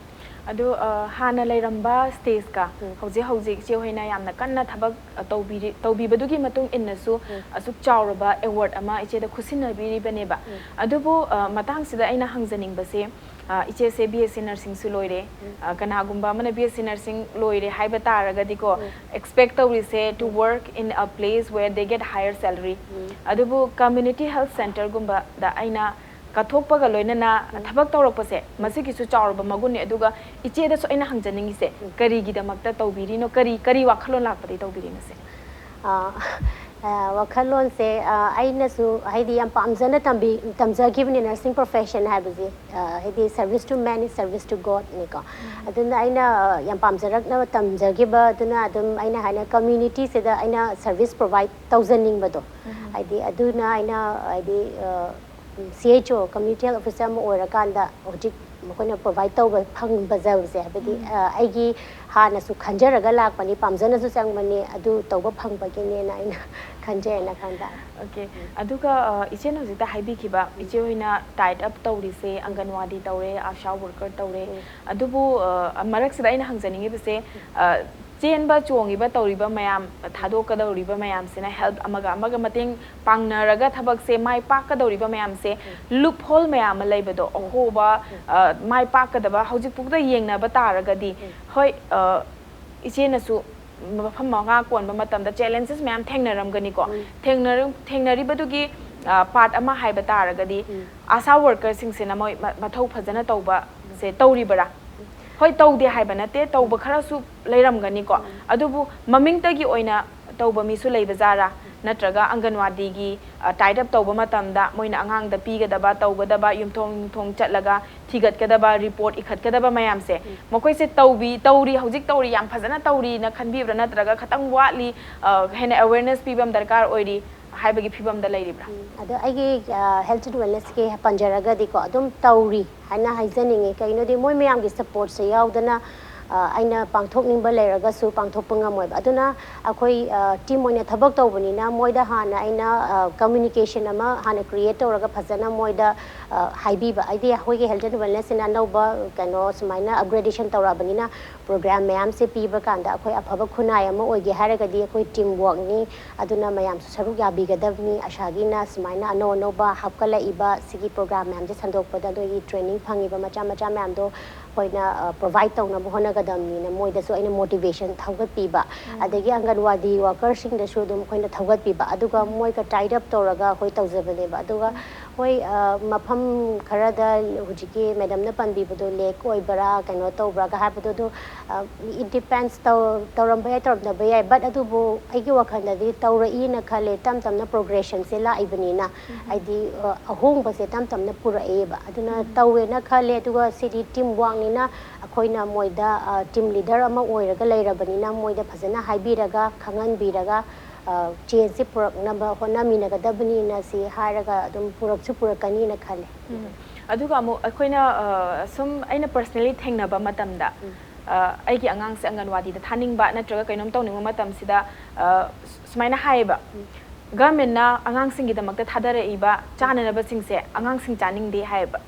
ꯑꯗꯨ ꯑ, ꯍꯥꯟꯅ ꯂꯩꯔꯝꯕ ꯁ꯭ꯇꯦꯖꯀ ꯍꯧꯖꯤꯛ ꯍꯧꯖꯤꯛ ꯏꯆꯦ ꯍꯣꯏꯅ ꯌꯥꯝꯅ ꯀꯟꯅ ꯊꯕꯛ ꯑ, ꯇꯧꯕꯤꯔꯤ ꯇꯧꯕꯤꯕꯗꯨꯒꯤ ꯃꯇꯨꯡ ꯏꯟꯅꯁꯨ ꯑꯁꯨꯛ ꯆꯥꯎꯔꯕ ꯑꯦꯋꯥꯔꯗ ꯑꯃ ꯏꯆꯦꯗ ꯈꯨꯠꯁꯤꯟꯅꯕꯤꯔꯤꯕꯅꯦꯕ꯫ ꯑꯗꯨꯕꯨ ꯑ, ꯃꯇꯥꯡꯁꯤꯗ ꯑꯩꯅ ꯍꯪꯖꯅꯤꯡꯕꯁꯦ, ꯑ, ꯏꯆꯦꯁꯦ ꯕꯤ ꯑꯦꯁ ꯁꯤ ꯅꯔꯁꯤꯡꯁꯨ ꯂꯣꯏꯔꯦ꯫ ꯑ, ꯀꯅꯥꯒꯨꯝꯕ ꯑꯃꯅ ꯕꯤ ꯑꯦꯁ ꯁꯤ ꯅꯔꯁꯤꯡ ꯂꯣꯏꯔꯦ ꯍꯥꯏꯕ ꯇꯥꯔꯒꯗꯤꯀꯣ, ꯑꯦꯛꯁꯄꯦꯛ ꯇꯧꯔꯤꯁꯦ to work in a place where they get higher salary꯫ ꯑꯗꯨꯕꯨ ꯀꯝꯃ꯭ꯌꯨꯅꯤꯇꯤ ꯍꯦꯜꯊ ꯁꯦꯟꯇꯔꯒꯨꯝꯕꯗ ꯑꯩꯅ ꯀꯠꯊꯣꯛꯄꯒ ꯂꯣꯏꯅꯅ ꯊꯕꯛ ꯇꯧꯔꯛꯄꯁꯦ, ꯃꯁꯤꯒꯤꯁꯨ ꯆꯥꯎꯔꯕ ꯃꯒꯨꯟꯅꯤ꯫ ꯑꯗꯨꯒ ꯏꯆꯦꯗꯁꯨ ꯑꯩꯅ ꯍꯪꯖꯅꯤꯡꯉꯤꯁꯦ, ꯀꯔꯤꯒꯤꯗꯃꯛꯇ ꯇꯧꯕꯤꯔꯤꯅꯣ? ꯀꯔꯤ ꯀꯔꯤ ꯋꯥꯈꯜꯂꯣꯟ ꯂꯥꯛꯄꯗꯒꯤ ꯇꯧꯕꯤꯔꯤꯅꯣ ꯁꯦ? ꯑ, ꯑ, ꯋꯥꯈꯜꯂꯣꯟꯁꯦ, ꯑ, ꯑꯩꯅꯁꯨ ꯍꯥꯏꯗꯤ ꯌꯥꯝ ꯄꯥꯝꯖꯅ ꯇꯝꯕꯤ ꯇꯝꯖꯈꯤꯕꯅꯤ ꯅꯔꯁꯤꯡ ꯄ꯭ꯔꯣꯐꯦꯁꯟ ꯍꯥꯏꯕꯁꯦ꯫ ꯑ, ꯍꯥꯏꯗꯤ service to man is service to God ꯅꯤꯀꯣ꯫ ꯑꯗꯨꯅ ꯑꯩꯅ, ꯑ, ꯌꯥꯝ ꯄꯥꯝꯖꯔꯛꯅ ꯇꯝꯖꯈꯤꯕ ꯑꯗꯨꯅ ꯑꯗꯨꯝ ꯑꯩꯅ ꯍꯥꯏꯅ ꯀꯝꯃ꯭ꯌꯨꯅꯤꯇꯤꯁꯤꯗ ꯑꯩꯅ ꯁꯔꯚꯤꯁ ꯄ꯭ꯔꯣꯚꯥꯏꯠ ꯇꯧꯖꯅꯤꯡꯕꯗꯣ꯫ ꯍꯥꯏꯗꯤ ꯑꯗꯨꯅ ꯑꯩꯅ ꯍꯥꯏꯗꯤ, ꯑ, ꯁꯤ ꯑꯩꯆ ꯑꯣ, ꯀꯝꯃ꯭ꯌꯨꯅꯤꯇꯤ ꯍꯦꯜꯊ ꯑꯣꯐꯤꯁꯔ ꯑꯃ ꯑꯣꯏꯔꯀꯥꯟꯗ ꯍꯧꯖꯤꯛ ꯃꯈꯣꯏꯅ ꯄ꯭ꯔꯣꯚꯥꯏꯠ ꯇꯧꯕ ꯐꯪꯕꯖꯕꯁꯦ, ꯍꯥꯏꯕꯗꯤ, ꯑ, ꯑꯩꯒꯤ ꯍꯥꯟꯅꯁꯨ ꯈꯟꯖꯔꯒ ꯂꯥꯛꯄꯅꯤ, ꯄꯥꯝꯖꯅꯁꯨ ꯆꯪꯕꯅꯤ, ꯑꯗꯨ ꯇꯧꯕ ꯐꯪꯕꯒꯤꯅꯦꯅ ꯑꯩꯅ ꯈꯟꯖꯩꯅ ꯈꯟ ꯇꯥꯔꯦ꯫ ꯑꯣꯀꯦ꯫ ꯑꯗꯨꯒ ꯑ, ꯏꯆꯦꯅ ꯍꯧꯖꯤꯛꯇ ꯍꯥꯏꯕꯤꯈꯤꯕ, ꯏꯆꯦ ꯍꯣꯏꯅ ꯇꯥꯏꯠ ꯑꯞ ꯇꯧꯔꯤꯁꯦ, ꯑꯪꯒꯟꯋꯥꯗꯤ ꯇꯧꯔꯦ, ꯑꯥꯁꯥ ꯋꯥꯔꯀꯔ ꯇꯧꯔꯦ꯫ ꯑꯗꯨꯕꯨ ꯑ, ꯃꯔꯛꯁꯤꯗ ꯑꯩꯅ ꯍꯪꯖꯅꯤꯡꯉꯤꯕꯁꯦ, ꯑ, ꯆꯦꯟꯕ ꯆꯣꯡꯉꯤꯕ ꯇꯧꯔꯤꯕ ꯃꯌꯥꯝ, ꯊꯥꯗꯣꯛꯀꯗꯧꯔꯤꯕ ꯃꯌꯥꯝꯁꯤꯅ ꯍꯦꯜꯞ ꯑꯃꯒ ꯑꯃꯒ ꯃꯇꯦꯡ ꯄꯥꯡꯅꯔꯒ ꯊꯕꯛꯁꯦ ꯃꯥꯏ ꯄꯥꯛꯀꯗꯧꯔꯤꯕ ꯃꯌꯥꯝꯁꯦ, ꯂꯨꯞ ꯍꯣꯜ ꯃꯌꯥꯝ ꯑꯃ ꯂꯩꯕꯗꯣ, ꯑꯍꯣꯕ, ꯑ, ꯃꯥꯏ ꯄꯥꯛꯀꯗꯕ ꯍꯧꯖꯤꯛꯐꯥꯎꯗ ꯌꯦꯡꯅꯕ ꯇꯥꯔꯒꯗꯤ, ꯍꯣꯏ, ꯑ, ꯏꯆꯦꯅꯁꯨ ꯃꯐꯝ ꯃꯉꯥ ꯀꯣꯟꯕ ꯃꯇꯝꯗ ꯆꯦꯂꯦꯟꯖꯦꯁ ꯃꯌꯥꯝ ꯊꯦꯡꯅꯔꯝꯒꯅꯤꯀꯣ꯫ ꯊꯦꯡꯅꯔ-, ꯊꯦꯡꯅꯔꯤꯕꯗꯨꯒꯤ, ꯑ, ꯄꯥꯔꯠ ꯑꯃ ꯍꯥꯏꯕ ꯇꯥꯔꯒꯗꯤ, ꯑꯥꯁꯥ ꯋꯥꯔꯀꯔꯁꯤꯡꯁꯤꯅ ꯃꯣꯏ ꯃ-, ꯃꯊꯧ ꯐꯖꯅ ꯇꯧꯕꯁꯦ ꯇꯧꯔꯤꯕꯔꯥ? ꯍꯣꯏ, ꯇꯧꯗꯦ ꯍꯥꯏꯕ ꯅꯠꯇꯦ, ꯇꯧꯕ ꯈꯔꯁꯨ ꯂꯩꯔꯝꯒꯅꯤꯀꯣ꯫ ꯑꯗꯨꯕꯨ ꯃꯃꯤꯡꯇꯒꯤ ꯑꯣꯏꯅ ꯇꯧꯕ ꯃꯤꯁꯨ ꯂꯩꯕ ꯖꯥꯔꯥ? ꯅꯠꯇ꯭ꯔꯒ ꯑꯪꯒꯟꯋꯥꯗꯤꯒꯤ, ꯑ, ꯇꯥꯏꯠ ꯑꯞ ꯇꯧꯕ ꯃꯇꯝꯗ ꯃꯣꯏꯅ ꯑꯉꯥꯡꯗ ꯄꯤꯒꯗꯕ, ꯇꯧꯒꯗꯕ, ꯌꯨꯝꯊꯣꯡ ꯌꯨꯝꯊꯣꯡ ꯆꯠꯂꯒ ꯊꯤꯒꯠꯀꯗꯕ, ꯔꯤꯄꯣꯔꯠ ꯏꯈꯠꯀꯗꯕ ꯃꯌꯥꯝꯁꯦ, ꯃꯈꯣꯏꯁꯦ ꯇꯧꯕꯤ-, ꯇꯧꯔꯤ, ꯍꯧꯖꯤꯛ ꯇꯧꯔꯤ, ꯌꯥꯝ ꯐꯖꯅ ꯇꯧꯔꯤꯅ ꯈꯟꯕꯤꯕ꯭ꯔꯥ? ꯅꯠꯇ꯭ꯔꯒ ꯈꯇꯪ ꯋꯥꯠꯂꯤ, ꯑ, ꯍꯦꯟꯅ ꯑꯦꯋꯦꯔꯅꯦꯁ ꯄꯤꯕ ꯑꯃ ꯗꯔꯀꯥꯔ ꯑꯣꯏꯔꯤ ꯍꯥꯏꯕꯒꯤ ꯐꯤꯕꯝꯗ ꯂꯩꯔꯤꯕ꯭ꯔꯥ? ꯑꯗꯣ ꯑꯩꯒꯤ, ꯑ, ꯍꯦꯜꯊ ꯑꯦꯟ ꯋꯦꯜꯅꯦꯁꯀꯤ ꯄꯟꯖꯔꯒꯗꯤꯀꯣ, ꯑꯗꯨꯝ ꯇꯧꯔꯤ ꯍꯥꯏꯅ ꯍꯥꯏꯖꯅꯤꯡꯉꯤ꯫ ꯀꯩꯒꯤꯅꯣꯗꯤ ꯃꯣꯏ ꯃꯌꯥꯝꯒꯤ ꯁꯄꯣꯔꯠꯁꯦ ꯌꯥꯎꯗꯅ ꯑ, ꯑꯩꯅ ꯄꯥꯡꯊꯣꯛꯅꯤꯡꯕ ꯂꯩꯔꯒꯁꯨ ꯄꯥꯡꯊꯣꯛꯄ ꯉꯝꯃꯣꯏꯕ꯫ ꯑꯗꯨꯅ ꯑꯩꯈꯣꯏ, ꯑ, team ꯑꯣꯏꯅ ꯊꯕꯛ ꯇꯧꯕꯅꯤꯅ ꯃꯣꯏꯗ ꯍꯥꯟꯅ ꯑꯩꯅ, ꯑ, communication ꯑꯃ ꯍꯥꯟꯅ create ꯇꯧꯔꯒ ꯐꯖꯅ ꯃꯣꯏꯗ, ꯑ, ꯍꯥꯏꯕꯤꯕ꯫ ꯍꯥꯏꯗꯤ ꯑꯩꯈꯣꯏꯒꯤ health and wellness ꯁꯤꯅ ꯑꯅꯧꯕ ꯀꯩꯅꯣ ꯁꯨꯃꯥꯏꯅ upgradation ꯇꯧꯔꯛꯑꯕꯅꯤꯅ program ꯃꯌꯥꯝꯁꯦ ꯄꯤꯕ ꯀꯥꯟꯗ ꯑꯩꯈꯣꯏ ꯑꯐꯕ ꯈꯨꯟꯅꯥꯏ ꯑꯃ ꯑꯣꯏꯒꯦ ꯍꯥꯏꯔꯒꯗꯤ ꯑꯩꯈꯣꯏ team workꯅꯤ꯫ ꯑꯗꯨꯅ ꯃꯌꯥꯝꯁꯨ ꯁꯔꯨꯛ ꯌꯥꯕꯤꯒꯗꯕꯅꯤ꯫ ꯑꯁꯥꯒꯤꯅ ꯁꯨꯃꯥꯏꯅ ꯑꯅꯧ ꯑꯅꯧꯕ ꯍꯥꯞꯀꯠꯂꯛꯏꯕ ꯁꯤꯒꯤ program ꯃꯌꯥꯝꯁꯦ ꯁꯟꯗꯣꯛꯄꯗ ꯅꯣꯏꯒꯤ training ꯐꯪꯉꯤꯕ ꯃꯆꯥ ꯃꯆꯥ ꯃꯌꯥꯝꯗꯣ ꯑꯩꯈꯣꯏꯅ, ꯑ, provide ꯇꯧꯅꯕ ꯍꯣꯠꯅꯒꯗꯕꯅꯤꯅ ꯃꯣꯏꯗꯁꯨ ꯑꯩꯅ motivation ꯊꯧꯒꯠꯄꯤꯕ꯫ ꯑꯗꯒꯤ ꯑꯪꯒꯟꯋꯥꯗꯤ workerꯁꯤꯡꯗꯁꯨ ꯑꯗꯨꯝ ꯑꯩꯈꯣꯏꯅ ꯊꯧꯒꯠꯄꯤꯕ꯫ ꯑꯗꯨꯒ ꯃꯣꯏꯒ tied up ꯇꯧꯔꯒ ꯑꯩꯈꯣꯏ ꯇꯧꯖꯕꯅꯦꯕ꯫ ꯑꯗꯨꯒ ꯍꯣꯏ, ꯑ, ꯃꯐꯝ ꯈꯔꯗ ꯍꯧꯖꯤꯛꯀꯤ madamꯅ ꯄꯟꯕꯤꯕꯗꯣ lack ꯑꯣꯏꯕ꯭ꯔꯥ, ꯀꯩꯅꯣ ꯇꯧꯕ꯭ꯔꯥꯒ ꯍꯥꯏꯕꯗꯣ, ꯑꯗꯨ, ꯑ, it depends, ꯇꯧ-, ꯇꯧꯔꯝꯕ ꯌꯥꯏ, ꯇꯧꯔꯝꯗꯕ ꯌꯥꯏ, but ꯑꯗꯨꯕꯨ ꯑꯩꯒꯤ ꯋꯥꯈꯜꯗꯗꯤ ꯇꯧꯔꯛꯏꯅ ꯈꯜꯂꯦ꯫ ꯇꯞ ꯇꯞꯅ progressionꯁꯦ ꯂꯥꯛꯏꯕꯅꯤꯅ, ꯍꯥꯏꯗꯤ, ꯑ, ꯑꯍꯣꯡꯕꯁꯦ ꯇꯞ ꯇꯞꯅ ꯄꯨꯔꯛꯑꯦꯕ꯫ ꯑꯗꯨꯅ ꯇꯧꯋꯦꯅ ꯈꯜꯂꯦ꯫ ꯑꯗꯨꯒ ꯁꯤꯗꯤ team workꯅꯤꯅ ꯑꯩꯈꯣꯏꯅ ꯃꯣꯏꯗ, ꯑ, team leader ꯑꯃ ꯑꯣꯏꯔꯒ ꯂꯩꯔꯕꯅꯤꯅ ꯃꯣꯏꯗ ꯐꯖꯅ ꯍꯥꯏꯕꯤꯔꯒ, ꯈꯪꯍꯟꯕꯤꯔꯒ, ꯑ, changeꯁꯦ ꯄꯨꯔꯛꯅꯕ ꯍꯣꯠꯅꯃꯤꯟꯅꯒꯗꯕꯅꯤꯅ ꯁꯤ ꯍꯥꯏꯔꯒ ꯑꯗꯨꯝ ꯄꯨꯔꯛꯁꯨ ꯄꯨꯔꯛꯀꯅꯤꯅ ꯈꯜꯂꯦ꯫ ꯑꯗꯨꯒ ꯑꯃꯨꯛ ꯑꯩꯈꯣꯏꯅ, ꯑ, ꯁꯨꯝ ꯑꯩꯅ personally ꯊꯦꯡꯅꯕ ꯃꯇꯝꯗ, ꯑ, ꯑꯩꯒꯤ ꯑꯉꯥꯡꯁꯦ ꯑꯪꯒꯟꯋꯥꯗꯤꯗ ꯊꯥꯅꯤꯡꯕ ꯅꯠꯇ꯭ꯔꯒ ꯀꯩꯅꯣꯝ ꯇꯧꯅꯤꯡꯕ ꯃꯇꯝꯁꯤꯗ, ꯑ, ꯁꯨ-, ꯁꯨꯃꯥꯏꯅ ꯍꯥꯏꯌꯦꯕ, governmentꯅ ꯑꯉꯥꯡꯁꯤꯡꯒꯤꯗꯃꯛꯇ ꯊꯥꯗꯔꯛꯏꯕ ꯆꯥꯅꯅꯕꯁꯤꯡꯁꯦ ꯑꯉꯥꯡꯁꯤꯡ ꯆꯥꯅꯤꯡꯗꯦ ꯍꯥꯏꯌꯦꯕ꯫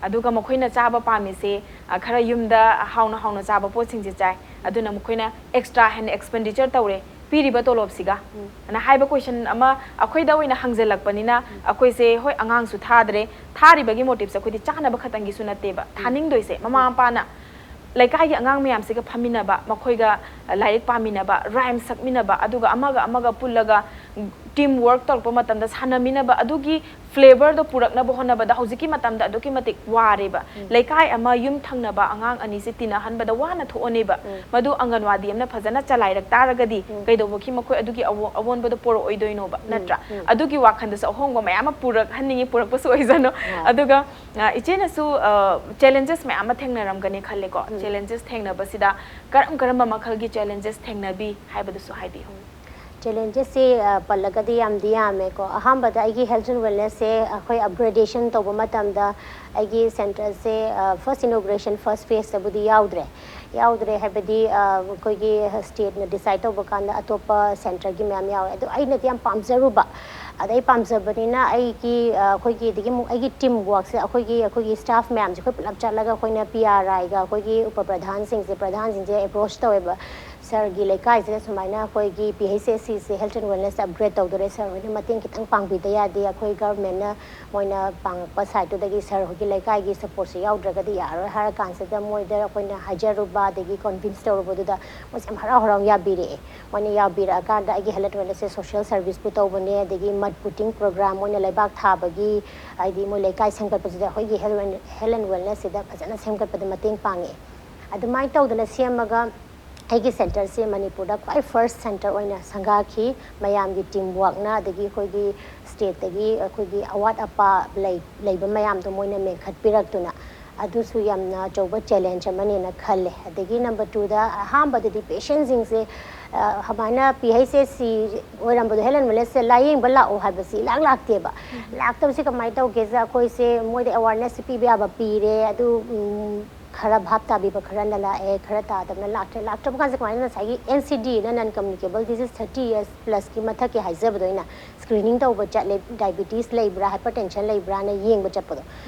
ꯑꯗꯨꯒ ꯃꯈꯣꯏꯅ ꯆꯥꯕ ꯄꯥꯝꯃꯤꯁꯦ, ꯑ, ꯈꯔ ꯌꯨꯝꯗ ꯍꯥꯎꯅ ꯍꯥꯎꯅ ꯆꯥꯕ ꯄꯣꯠꯁꯤꯡꯁꯦ ꯆꯥꯏ꯫ ꯑꯗꯨꯅ ꯃꯈꯣꯏꯅ extra ꯍꯦꯟꯅ expenditure ꯇꯧꯔꯦ ꯄꯤꯔꯤꯕ ꯇꯣꯂꯣꯞꯁꯤꯒ꯫ ꯑꯅ ꯍꯥꯏꯕ question ꯑꯃ ꯑꯩꯈꯣꯏꯗ ꯑꯣꯏꯅ ꯍꯪꯖꯜꯂꯛꯄꯅꯤꯅ, ꯑꯩꯈꯣꯏꯁꯦ ꯍꯣꯏ ꯑꯉꯥꯡꯁꯨ ꯊꯥꯗ꯭ꯔꯦ, ꯊꯥꯔꯤꯕꯒꯤ motiveꯁꯦ ꯑꯩꯈꯣꯏꯗꯤ ꯆꯥꯅꯕ ꯈꯛꯇꯪꯒꯤꯁꯨ ꯅꯠꯇꯦꯕ ꯊꯥꯅꯤꯡꯗꯣꯏꯁꯦ꯫ ꯃꯃꯥ ꯃꯄꯥꯅ ꯂꯩꯀꯥꯏꯒꯤ ꯑꯉꯥꯡ ꯃꯌꯥꯝꯁꯤꯒ ꯐꯝꯃꯤꯟꯅꯕ, ꯃꯈꯣꯏꯒ ꯂꯥꯏꯔꯤꯛ ꯄꯥꯃꯤꯟꯅꯕ, rhyme ꯁꯛꯃꯤꯟꯅꯕ, ꯑꯗꯨꯒ ꯑꯃꯒ ꯑꯃꯒ ꯄꯨꯜꯂꯒ team work ꯇꯧꯔꯛꯄ ꯃꯇꯝꯗ ꯁꯥꯟꯅꯃꯤꯟꯅꯕ, ꯑꯗꯨꯒꯤ flavorꯗꯣ ꯄꯨꯔꯛꯅꯕ ꯍꯣꯠꯅꯕꯗ ꯍꯧꯖꯤꯛꯀꯤ ꯃꯇꯝꯗ ꯑꯗꯨꯛꯀꯤ ꯃꯇꯤꯛ ꯋꯥꯔꯦꯕ꯫ ꯂꯩꯀꯥꯏ ꯑꯃ ꯌꯨꯝ ꯊꯪꯅꯕ ꯑꯉꯥꯡ ꯑꯅꯤꯁꯦ ꯇꯤꯟꯅꯍꯟꯕꯗ ꯋꯥꯅ ꯊꯣꯛꯑꯅꯦꯕ꯫ ꯃꯗꯨ ꯑꯪꯒꯟꯋꯥꯗꯤ ꯑꯃꯅ ꯐꯖꯅ ꯆꯂꯥꯏꯔꯛ ꯇꯥꯔꯒꯗꯤ ꯀꯩꯗꯧꯕꯒꯤ ꯃꯈꯣꯏ ꯑꯗꯨꯒꯤ ꯑꯑꯣ-, ꯑꯑꯣꯟꯕꯗꯣ ꯄꯨꯔꯛꯑꯣꯏꯗꯣꯏꯅꯣꯕ, ꯅꯠꯇ꯭ꯔꯥ? ꯑꯗꯨꯒꯤ ꯋꯥꯈꯜꯗꯁꯨ ꯑꯍꯣꯡꯕ ꯃꯌꯥꯝ ꯑꯃ ꯄꯨꯔꯛꯍꯟꯅꯤꯡꯉꯤ, ꯄꯨꯔꯛꯄꯁꯨ ꯑꯣꯏꯖꯅꯨ꯫ ꯑꯗꯨꯒ, ꯑ, ꯏꯆꯦꯅꯁꯨ, ꯑ, challenges ꯃꯌꯥꯝ ꯑꯃ ꯊꯦꯡꯅꯔꯝꯒꯅꯤ ꯈꯜꯂꯦꯀꯣ꯫ Challenges ꯊꯦꯡꯅꯕꯁꯤꯗ ꯀꯔꯝ ꯀꯔꯝꯕ ꯃꯈꯜꯒꯤ challenges ꯊꯦꯡꯅꯕꯤ ꯍꯥꯏꯕꯗꯨꯁꯨ ꯍꯥꯏꯕꯤꯌꯨ꯫ Challengesꯁꯦ, ꯑ, ꯄꯜꯂꯒꯗꯤ ꯌꯥꯝꯗꯤ ꯌꯥꯝꯃꯦꯀꯣ꯫ ꯑꯍꯥꯟꯕꯗ ꯑꯩꯒꯤ health and wellnessꯁꯦ ꯑꯩꯈꯣꯏ upgradationꯁꯦ ꯇꯧꯕ ꯃꯇꯝꯗ ꯑꯩꯒꯤ centreꯁꯦ, ꯑ, first inauguration first phaseꯇꯕꯨꯗꯤ ꯌꯥꯎꯗ꯭ꯔꯦ꯫ ꯌꯥꯎꯗ꯭ꯔꯦ, ꯍꯥꯏꯕꯗꯤ ꯑꯩꯈꯣꯏꯒꯤ ꯁ꯭ꯇꯦꯠꯅ ꯗꯤꯁꯥꯏꯠ ꯇꯧꯕ ꯀꯥꯟꯗ ꯑꯇꯣꯞꯄ ꯁꯦꯟꯇꯔꯒꯤ ꯃꯌꯥꯝ ꯌꯥꯎꯋꯦ꯫ ꯑꯗꯣ ꯑꯩꯅꯗꯤ ꯌꯥꯝ ꯄꯥꯝꯖꯔꯨꯕ, ꯑꯗ ꯑꯩ ꯄꯥꯝꯖꯕꯅꯤꯅ ꯑꯩꯒꯤ ꯑꯩꯈꯣꯏꯒꯤ ꯑꯗꯒꯤ ꯑꯃꯨꯛ ꯑꯩꯒꯤ ꯇꯤꯝ ꯋꯥꯔꯛꯁꯦ, ꯑꯩꯈꯣꯏꯒꯤ ꯑꯩꯈꯣꯏꯒꯤ ꯁ꯭ꯇꯥꯐ ꯃꯌꯥꯝꯁꯦ ꯑꯩꯈꯣꯏ ꯄꯨꯂꯞ ꯆꯠꯂꯒ ꯑꯩꯈꯣꯏꯅ ꯄꯤ ꯑꯥꯔ ꯑꯥꯏꯒ ꯑꯩꯈꯣꯏꯒꯤ ꯎꯄ ꯄ꯭ꯔꯙꯥꯟꯁꯤꯡꯁꯦ, ꯄ꯭ꯔꯙꯥꯟꯁꯤꯡꯁꯦ ꯑꯦꯄ꯭ꯔꯣꯆ ꯇꯧꯋꯦꯕ꯫ ꯁꯥꯔꯒꯤ ꯂꯩꯀꯥꯏꯁꯤꯗ ꯁꯨꯃꯥꯏꯅ ꯑꯩꯈꯣꯏꯒꯤ ꯄꯤ ꯑꯩꯆ ꯑꯦꯁ ꯁꯤꯁꯦ ꯍꯦꯜꯊ ꯑꯦꯟ ꯋꯦꯜꯅꯦꯁ ꯑꯞꯒ꯭ꯔꯦꯗ ꯇꯧꯗꯣꯔꯦ, ꯁꯥꯔ ꯍꯣꯏꯅ ꯃꯇꯦꯡ ꯈꯤꯇꯪ ꯄꯥꯡꯕꯤꯗ ꯌꯥꯗꯦ, ꯑꯩꯈꯣꯏ ꯒꯚꯔꯟꯃꯦꯟꯠꯅ ꯃꯣꯏꯅ ꯄꯥꯡꯉꯛꯄ ꯁꯥꯏꯠꯇꯨꯗꯒꯤ ꯁꯥꯔ ꯍꯣꯏꯒꯤ ꯂꯩꯀꯥꯏꯒꯤ ꯁꯄꯣꯔꯠꯁꯦ ꯌꯥꯎꯗ꯭ꯔꯒꯗꯤ ꯌꯥꯔꯣꯏ ꯍꯥꯏꯔ ꯀꯥꯟꯁꯤꯗ ꯃꯣꯏꯗ ꯑꯩꯈꯣꯏꯅ ꯍꯥꯏꯖꯔꯨꯕ ꯑꯗꯒꯤ ꯀꯟꯚꯤꯟꯁ ꯇꯧꯔꯨꯕꯗꯨꯗ ꯃꯣꯏꯁꯦ ꯌꯥꯝ ꯍꯔꯥꯎ ꯍꯔꯥꯎ ꯌꯥꯕꯤꯔꯛꯑꯦ꯫ ꯃꯣꯏꯅ ꯌꯥꯕꯤꯔꯛꯑꯀꯥꯟꯗ ꯑꯩꯒꯤ ꯍꯦꯜꯊ ꯑꯦꯟ ꯋꯦꯜꯅꯦꯁꯁꯦ ꯁꯣꯁꯤꯌꯦꯜ ꯁꯥꯔꯚꯤꯁꯄꯨ ꯇꯧꯕꯅꯦ, ꯑꯗꯒꯤ ꯃꯗ ꯄꯨꯇꯤꯡ ꯄ꯭ꯔꯣꯒ꯭ꯔꯥꯝ, ꯃꯣꯏꯅ ꯂꯩꯕꯥꯛ ꯊꯥꯕꯒꯤ, ꯍꯥꯏꯗꯤ ꯃꯣꯏ ꯂꯩꯀꯥꯏ ꯁꯦꯝꯒꯠꯄꯁꯤꯗ ꯑꯩꯈꯣꯏꯒꯤ ꯍꯦꯜꯊ ꯍꯦꯜꯊ ꯑꯦꯟ ꯋꯦꯜꯅꯦꯁꯁꯤꯗ ꯐꯖꯅ ꯁꯦꯝꯒꯠꯄꯗ ꯃꯇꯦꯡ ꯄꯥꯡꯉꯛꯑꯦ꯫ ꯑꯗꯨꯃꯥꯏꯅ ꯇꯧꯗꯅ ꯁꯦꯝꯃꯒ ꯑꯩꯒꯤ ꯁꯦꯟꯇꯔꯁꯦ ꯃꯅꯤꯄꯨꯔꯗ ꯈ꯭ꯋꯥꯏ ꯐꯥꯔꯁ ꯁꯦꯟꯇꯔ ꯑꯣꯏꯅ ꯁꯪꯒꯥꯈꯤ꯫ ꯃꯌꯥꯝꯒꯤ ꯇꯤꯝ ꯋꯥꯔꯛꯅ, ꯑꯗꯒꯤ ꯑꯩꯈꯣꯏꯒꯤ ꯁ꯭ꯇꯦꯠꯇꯒꯤ ꯑꯩꯈꯣꯏꯒꯤ ꯑꯋꯥꯠ ꯑꯄꯥ ꯂꯩ ꯂꯩꯕ ꯃꯌꯥꯝꯗꯣ ꯃꯣꯏꯅ ꯃꯦꯟꯈꯠꯄꯤꯔꯛꯇꯨꯅ, ꯑꯗꯨꯁꯨ ꯌꯥꯝꯅ ꯑꯆꯧꯕ ꯆꯦꯂꯦꯟꯖ ꯑꯃꯅꯦꯅ ꯈꯜꯂꯦ꯫ ꯑꯗꯒꯤ ꯅꯝꯕꯔ ꯇꯨꯗ, ꯑꯍꯥꯟꯕꯗꯗꯤ ꯄꯦꯁꯦꯟꯁꯤꯡꯁꯦ ꯁꯨꯃꯥꯏꯅ P H S C ꯑꯣꯏꯔꯝꯕꯗꯣ health and ꯋꯦꯜꯅꯦꯁꯁꯦ ꯂꯥꯏꯌꯦꯡꯕ ꯂꯥꯛꯑꯣ ꯍꯥꯏꯕꯁꯤ ꯏꯂꯥꯛ ꯂꯥꯛꯇꯦꯕ꯫ ꯂꯥꯛꯇꯕꯁꯤ ꯀꯃꯥꯏꯅ ꯇꯧꯒꯦꯁꯦ, ꯑꯩꯈꯣꯏꯁꯦ ꯃꯣꯏꯗ ꯑꯦꯋꯥꯔꯅꯦꯁꯁꯦ ꯄꯤꯕ ꯌꯥꯕ ꯄꯤꯔꯦ, ꯑꯗꯨ ꯎꯝ, ꯈꯔ ꯚꯥꯞ ꯇꯥꯕꯤꯕ ꯈꯔꯅ ꯂꯥꯛꯑꯦ, ꯈꯔ ꯇꯥꯗꯕꯅ ꯂꯥꯛꯇ꯭ꯔꯦ꯫ ꯂꯥꯛꯇ꯭ꯔꯕ ꯀꯥꯟꯁꯤꯗ ꯀꯃꯥꯏꯅ ꯉꯁꯥꯏꯒꯤ ꯑꯦꯟ ꯁꯤ ꯗꯤ ꯑꯅ, ꯅꯟ ꯀꯝꯃ꯭ꯌꯨꯅꯤꯀꯦꯕꯜ ꯗꯤꯖꯤꯁ ꯊꯥꯔꯇꯤ ꯏꯌꯔꯁ ꯄ꯭ꯂꯁꯀꯤ ꯃꯊꯛꯀꯤ ꯍꯥꯏꯖꯕꯗꯣ ꯑꯩꯅ, ꯁ꯭ꯀ꯭ꯔꯤꯅꯤꯡ ꯇꯧꯕ ꯆꯠꯂꯦ, ꯗꯥꯏꯕꯤꯇꯤꯁ ꯂꯩꯕ꯭ꯔꯥ, ꯍꯥꯏꯄꯔ ꯇꯦꯟꯁꯟ ꯂꯩꯕ꯭ꯔꯥꯅ ꯌꯦꯡꯕ ꯆꯠꯄꯗꯣ꯫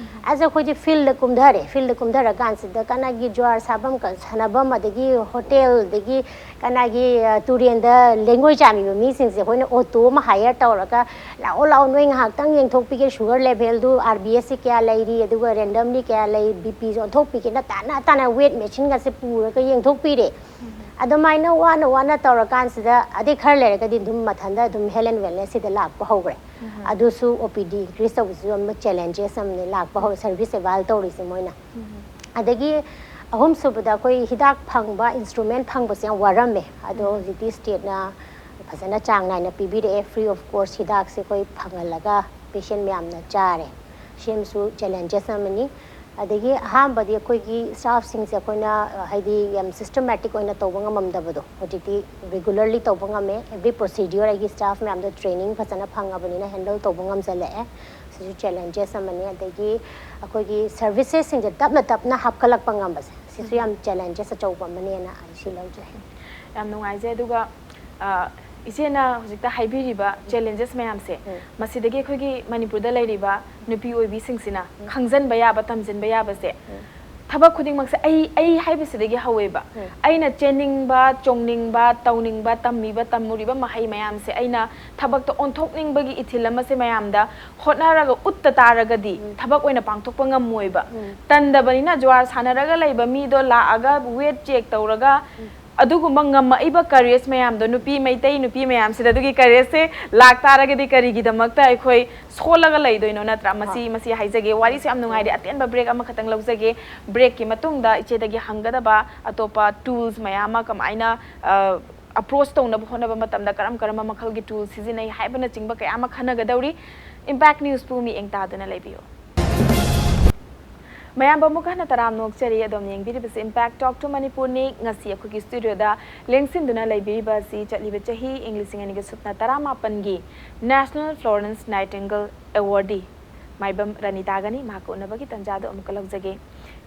ꯑꯁ ꯑꯩꯈꯣꯏꯗꯤ ꯐꯤꯜꯗ ꯀꯨꯝꯊꯔꯦ꯫ ꯐꯤꯜꯗ ꯀꯨꯝꯊꯔꯀꯥꯟꯁꯤꯗ ꯀꯅꯥꯒꯤ ꯖ꯭ꯋꯥꯔ ꯁꯥꯐꯝ ꯀ-, ꯁꯥꯟꯅꯐꯝ, ꯑꯗꯒꯤ ꯍꯣꯇꯦꯜ, ꯑꯗꯒꯤ ꯀꯅꯥꯒꯤ, ꯑ, ꯇꯨꯔꯦꯟꯗ ꯂꯩꯉꯣꯏ ꯆꯥꯝꯃꯤꯕ ꯃꯤꯁꯤꯡꯁꯦ ꯑꯩꯈꯣꯏꯅ ꯑꯣꯇꯣ ꯑꯃ ꯍꯥꯏꯌꯔ ꯇꯧꯔꯒ, "ꯂꯥꯛꯑꯣ, ꯂꯥꯛꯑꯣ, ꯅꯣꯏ ꯉꯥꯏꯍꯥꯛꯇꯪ ꯌꯦꯡꯊꯣꯛꯄꯤꯒꯦ, ꯁꯨꯒꯔ ꯂꯦꯚꯦꯜꯗꯨ, ꯑꯥꯔ ꯕꯤ ꯑꯦꯁꯁꯤ ꯀꯌꯥ ꯂꯩꯔꯤ, ꯑꯗꯨꯒ ꯔꯦꯟꯗꯝꯂꯤ ꯀꯌꯥ ꯂꯩ, ꯕꯤ ꯄꯤꯁꯨ ꯑꯣꯟꯊꯣꯛꯄꯤꯒꯦꯅ" ꯇꯥꯅ ꯇꯥꯅ ꯋꯦꯠ ꯃꯦꯆꯤꯟꯒꯁꯦ ꯄꯨꯔꯒ ꯌꯦꯡꯊꯣꯛꯄꯤꯔꯦ꯫ ꯑꯗꯨꯃꯥꯏꯅ ꯋꯥꯅ ꯋꯥꯅ ꯇꯧꯔꯀꯥꯟꯁꯤꯗ, ꯑꯗꯩ ꯈꯔ ꯂꯩꯔꯒꯗꯤ ꯑꯗꯨꯝ ꯃꯊꯟꯇ ꯑꯗꯨꯝ ꯍꯦꯜꯊ ꯑꯦꯟ ꯋꯦꯜꯅꯦꯁꯁꯤꯗ ꯂꯥꯛꯄ ꯍꯧꯈ꯭ꯔꯦ꯫ ꯑꯗꯨꯁꯨ ꯑꯣ ꯄꯤ ꯗꯤ ꯏꯟꯀ꯭ꯔꯤꯁ ꯇꯧꯕꯁꯤꯁꯨ ꯑꯃ ꯆꯦꯂꯦꯟꯖꯦꯁ ꯑꯃꯅꯤ, ꯂꯥꯛꯄ ꯍꯧꯔꯦ, ꯁꯔꯚꯤꯁ ꯑꯦꯚꯥꯏꯜ ꯇꯧꯔꯤꯁꯦ ꯃꯣꯏꯅ꯫ ꯑꯗꯒꯤ ꯑꯍꯨꯝꯁꯨꯕꯗ ꯑꯩꯈꯣꯏ ꯍꯤꯗꯥꯛ ꯐꯪꯕ, ꯏꯟꯁꯇ꯭ꯔꯨꯃꯦꯟ ꯐꯪꯕꯁꯦ ꯌꯥꯝ ꯋꯥꯔꯝꯃꯦ꯫ ꯑꯗꯣ ꯍꯧꯖꯤꯛꯇꯤ ꯁ꯭ꯇꯦꯠꯅ ꯐꯖꯅ ꯆꯥꯡ ꯅꯥꯏꯅ ꯄꯤꯕꯤꯔꯛꯑꯦ, ꯐ꯭ꯔꯤ ꯑꯣꯐ ꯀꯣꯁ ꯍꯤꯗꯥꯛꯁꯦ ꯑꯩꯈꯣꯏ ꯐꯪꯍꯜꯂꯒ ꯄꯦꯁꯦꯟ ꯃꯌꯥꯝꯅ ꯆꯥꯔꯦ꯫ ꯁꯤꯃꯁꯨ ꯆꯦꯂꯦꯟꯖꯦꯁ ꯑꯃꯅꯤ꯫ ꯑꯗꯒꯤ ꯑꯍꯥꯟꯕꯗꯤ ꯑꯩꯈꯣꯏꯒꯤ ꯁ꯭ꯇꯥꯐꯁꯤꯡꯁꯦ ꯑꯩꯈꯣꯏꯅ, ꯑ, ꯍꯥꯏꯗꯤ ꯌꯥꯝ ꯁꯤꯁꯇꯃꯦꯇꯤꯛ ꯑꯣꯏꯅ ꯇꯧꯕ ꯉꯝꯃꯝꯗꯕꯗꯣ, ꯍꯧꯖꯤꯛꯇꯤ ꯔꯤꯒꯨꯂꯔꯂꯤ ꯇꯧꯕ ꯉꯝꯃꯦ꯫ ꯑꯦꯕ꯭ꯔꯤ ꯄ꯭ꯔꯣꯁꯤꯗ꯭ꯌꯨꯔ ꯑꯩꯒꯤ ꯁ꯭ꯇꯥꯐ ꯃꯌꯥꯝꯗꯣ ꯇ꯭ꯔꯦꯅꯤꯡ ꯐꯖꯅ ꯐꯪꯉꯕꯅꯤꯅ ꯍꯦꯟꯗꯜ ꯇꯧꯕ ꯉꯝꯁꯤꯜꯂꯛꯑꯦ꯫ ꯁꯤꯁꯨ ꯆꯦꯂꯦꯟꯖꯦꯁ ꯑꯃꯅꯤ꯫ ꯑꯗꯒꯤ ꯑꯩꯈꯣꯏꯒꯤ ꯁꯔꯚꯤꯁꯦꯁꯁꯤꯡꯁꯦ ꯇꯞꯅ ꯇꯞꯅ ꯍꯥꯞꯀꯠꯂꯛꯄ ꯉꯝꯕꯁꯦ, ꯁꯤꯁꯨ ꯌꯥꯝ ꯆꯦꯂꯦꯟꯖꯦꯁ ꯑꯆꯧꯕ ꯑꯃꯅꯦꯅ ꯑꯩ ꯁꯤ ꯂꯧꯖꯩ꯫ ꯌꯥꯝ ꯅꯨꯡꯉꯥꯏꯖꯩ꯫ ꯑꯗꯨꯒ ꯑ, ꯏꯆꯦꯅ ꯍꯧꯖꯤꯛꯇ ꯍꯥꯏꯕꯤꯔꯤꯕ ꯆꯦꯂꯦꯟꯖꯦꯁ ꯃꯌꯥꯝꯁꯦ, ꯎꯝ. ꯃꯁꯤꯗꯒꯤ ꯑꯩꯈꯣꯏꯒꯤ ꯃꯅꯤꯄꯨꯔꯗ ꯂꯩꯔꯤꯕ ꯅꯨꯄꯤ ꯑꯣꯏꯕꯤꯁꯤꯡꯁꯤꯅ ꯈꯪꯖꯟꯕ ꯌꯥꯕ, ꯇꯝꯁꯤꯟꯕ ꯌꯥꯕꯁꯦ, ꯊꯕꯛ ꯈꯨꯗꯤꯡꯃꯛꯁꯦ ꯑꯩ ꯑꯩ ꯍꯥꯏꯕꯁꯤꯗꯒꯤ ꯍꯧꯋꯦꯕ꯫ ꯎꯝ. ꯑꯩꯅ ꯆꯦꯟꯅꯤꯡꯕ, ꯆꯣꯡꯅꯤꯡꯕ, ꯇꯧꯅꯤꯡꯕ, ꯇꯝꯃꯤꯕ, ꯇꯝꯃꯨꯔꯤꯕ ꯃꯍꯩ ꯃꯌꯥꯝꯁꯦ ꯑꯩꯅ ꯊꯕꯛꯇ ꯑꯣꯟꯊꯣꯛꯅꯤꯡꯕꯒꯤ ꯏꯊꯤꯜ ꯑꯃꯁꯦ ꯃꯌꯥꯝꯗ ꯍꯣꯠꯅꯔꯒ ꯎꯠꯇ ꯇꯥꯔꯒꯗꯤ ꯊꯕꯛ ꯑꯣꯏꯅ ꯄꯥꯡꯊꯣꯛꯄ ꯉꯝꯃꯣꯏꯕ꯫ ꯎꯝ. ꯇꯟꯗꯕꯅꯤꯅ ꯖ꯭ꯋꯥꯔ ꯁꯥꯟꯅꯔꯒ ꯂꯩꯕ ꯃꯤꯗꯣ ꯂꯥꯛꯑꯒ ꯋꯦꯠ ꯆꯦꯛ ꯇꯧꯔꯒ ꯑꯗꯨꯒꯨꯝꯕ ꯉꯝꯃꯛꯏꯕ ꯀꯔꯦꯖ ꯃꯌꯥꯝꯗꯣ ꯅꯨꯄꯤ ꯃꯩꯇꯩ ꯅꯨꯄꯤ ꯃꯌꯥꯝꯁꯤꯗ ꯑꯗꯨꯒꯤ ꯀꯔꯦꯖꯁꯦ ꯂꯥꯛꯇꯥꯔꯒꯗꯤ ꯀꯔꯤꯒꯤꯗꯃꯛꯇ ꯑꯩꯈꯣꯏ ꯁꯣꯜꯂꯒ ꯂꯩꯗꯣꯏꯅꯣ ꯅꯠꯇ꯭ꯔꯥ? ꯃꯁꯤ ꯃꯁꯤ ꯍꯥꯏꯖꯒꯦ꯫ ꯋꯥꯔꯤꯁꯦ ꯌꯥꯝ ꯅꯨꯡꯉꯥꯏꯔꯦ꯫ ꯑꯇꯦꯟꯕ ꯕ꯭ꯔꯦꯛ ꯑꯃꯈꯛꯇꯪ ꯂꯧꯖꯒꯦ꯫ ꯕ꯭ꯔꯦꯛꯀꯤ ꯃꯇꯨꯡꯗ ꯏꯆꯦꯗꯒꯤ ꯍꯪꯒꯗꯕ ꯑꯇꯣꯞꯄ ꯇꯨꯜꯁ ꯃꯌꯥꯝ ꯑꯃ ꯀꯃꯥꯏꯅ ꯑꯄ꯭ꯔꯣꯆ ꯇꯧꯅꯕ ꯍꯣꯠꯅꯕ ꯃꯇꯝꯗ ꯀꯔꯝ ꯀꯔꯝꯕ ꯃꯈꯜꯒꯤ ꯇꯨꯜꯁ ꯁꯤꯖꯤꯟꯅꯩ ꯍꯥꯏꯕꯅꯆꯤꯡꯕ ꯀꯌꯥ ꯑꯃ ꯈꯟꯅꯒꯗꯧꯔꯤ꯫ ꯏꯝꯄꯦꯛ ꯅ꯭ꯌꯨꯁꯄꯨ ꯃꯤꯠꯌꯦꯡ ꯇꯥꯗꯨꯅ ꯂꯩꯕꯤꯌꯨ꯫ ꯃꯌꯥꯝꯕꯨ ꯑꯃꯨꯛꯀ ꯍꯟꯅ ꯇꯔꯥꯝꯅ ꯑꯣꯛꯆꯔꯤ꯫ ꯑꯗꯣꯝꯅ ꯌꯦꯡꯕꯤꯔꯤꯕꯁꯤ ꯏꯝꯄꯦꯛ ꯇꯣꯛ ꯇꯨ ꯃꯅꯤꯄꯨꯔꯅꯤ꯫ ꯉꯁꯤ ꯑꯩꯈꯣꯏꯒꯤ ꯁ꯭ꯇꯨꯗꯤꯑꯣꯗ ꯂꯦꯡꯁꯤꯟꯗꯨꯅ ꯂꯩꯕꯤꯔꯤꯕ ꯑꯁꯤ ꯆꯠꯂꯤꯕ ꯆꯍꯤ ꯏꯪ ꯂꯤꯁꯤꯡ ꯑꯅꯤꯒ ꯁꯨꯞꯅ ꯇꯔꯥꯃꯥꯄꯟꯒꯤ National Florence Nightingale Awardee ꯃꯥꯏꯕꯝ ꯔꯅꯤꯇꯥꯒꯅꯤ꯫ ꯃꯍꯥꯛꯀ ꯎꯅꯕꯒꯤ ꯇꯟꯖꯥꯗꯨ ꯑꯃꯨꯛꯀ ꯂꯧꯖꯒꯦ꯫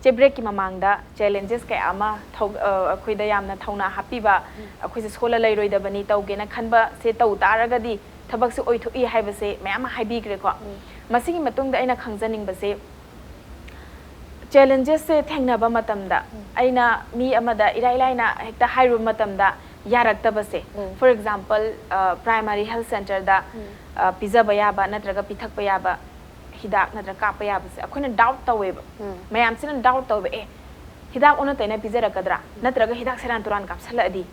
ꯆꯦ, ꯕ꯭ꯔꯦꯛꯀꯤ ꯃꯃꯥꯡꯗ ꯆꯦꯂꯦꯟꯖꯦꯁ ꯀꯌꯥ ꯑꯃ ꯊꯧ-, ꯑ, ꯑꯩꯈꯣꯏꯗ ꯌꯥꯝꯅ ꯊꯧꯅꯥ ꯍꯥꯞꯄꯤꯕ, ꯑꯩꯈꯣꯏꯁꯦ ꯁꯣꯜꯂ ꯂꯩꯔꯣꯏꯗꯕꯅꯤ, ꯇꯧꯒꯦꯅ ꯈꯟꯕꯁꯦ ꯇꯧ ꯇꯥꯔꯒꯗꯤ ꯊꯕꯛꯁꯦ ꯑꯣꯏꯊꯣꯛꯏ ꯍꯥꯏꯕꯁꯦ ꯃꯌꯥꯝ ꯑꯃ ꯍꯥꯏꯕꯤꯈ꯭ꯔꯦꯀꯣ꯫ ꯃꯁꯤꯒꯤ ꯃꯇꯨꯡꯗ ꯑꯩꯅ ꯈꯪꯖꯅꯤꯡꯕꯁꯦ, ꯆꯦꯂꯦꯟꯖꯦꯁꯁꯦ ꯊꯦꯡꯅꯕ ꯃꯇꯝꯗ ꯑꯩꯅ ꯃꯤ ꯑꯃꯗ ꯏꯔꯥꯏ ꯂꯥꯏꯅ ꯍꯦꯛꯇ ꯍꯥꯏꯔꯨꯕ ꯃꯇꯝꯗ ꯌꯥꯔꯛꯇꯕꯁꯦ, ꯎꯝ. For example, ꯑ, primary health centreꯗ, ꯑ, ꯄꯤꯖꯕ ꯌꯥꯕ ꯅꯠꯇ꯭ꯔꯒ ꯄꯤꯊꯛꯄ ꯌꯥꯕ ꯍꯤꯗꯥꯛ ꯅꯠꯇ꯭ꯔꯒ ꯀꯥꯞꯄ ꯌꯥꯕꯁꯦ ꯑꯩꯈꯣꯏꯅ ꯗꯥꯎꯠ ꯇꯧꯋꯦꯕ꯫ ꯎꯝ. ꯃꯌꯥꯝꯁꯤꯅ ꯗꯥꯎꯠ ꯇꯧꯋꯦ, "ꯑꯦ, ꯍꯤꯗꯥꯛ ꯑꯣꯟꯅ ꯇꯩꯅ ꯄꯤꯖꯔꯛꯀꯗ꯭ꯔꯥ? ꯅꯠꯇ꯭ꯔꯒ ꯍꯤꯗꯥꯛ ꯁꯦꯔꯥꯟ ꯇꯨꯔꯥꯟ ꯀꯥꯞꯁꯜꯂꯛꯑꯗꯤ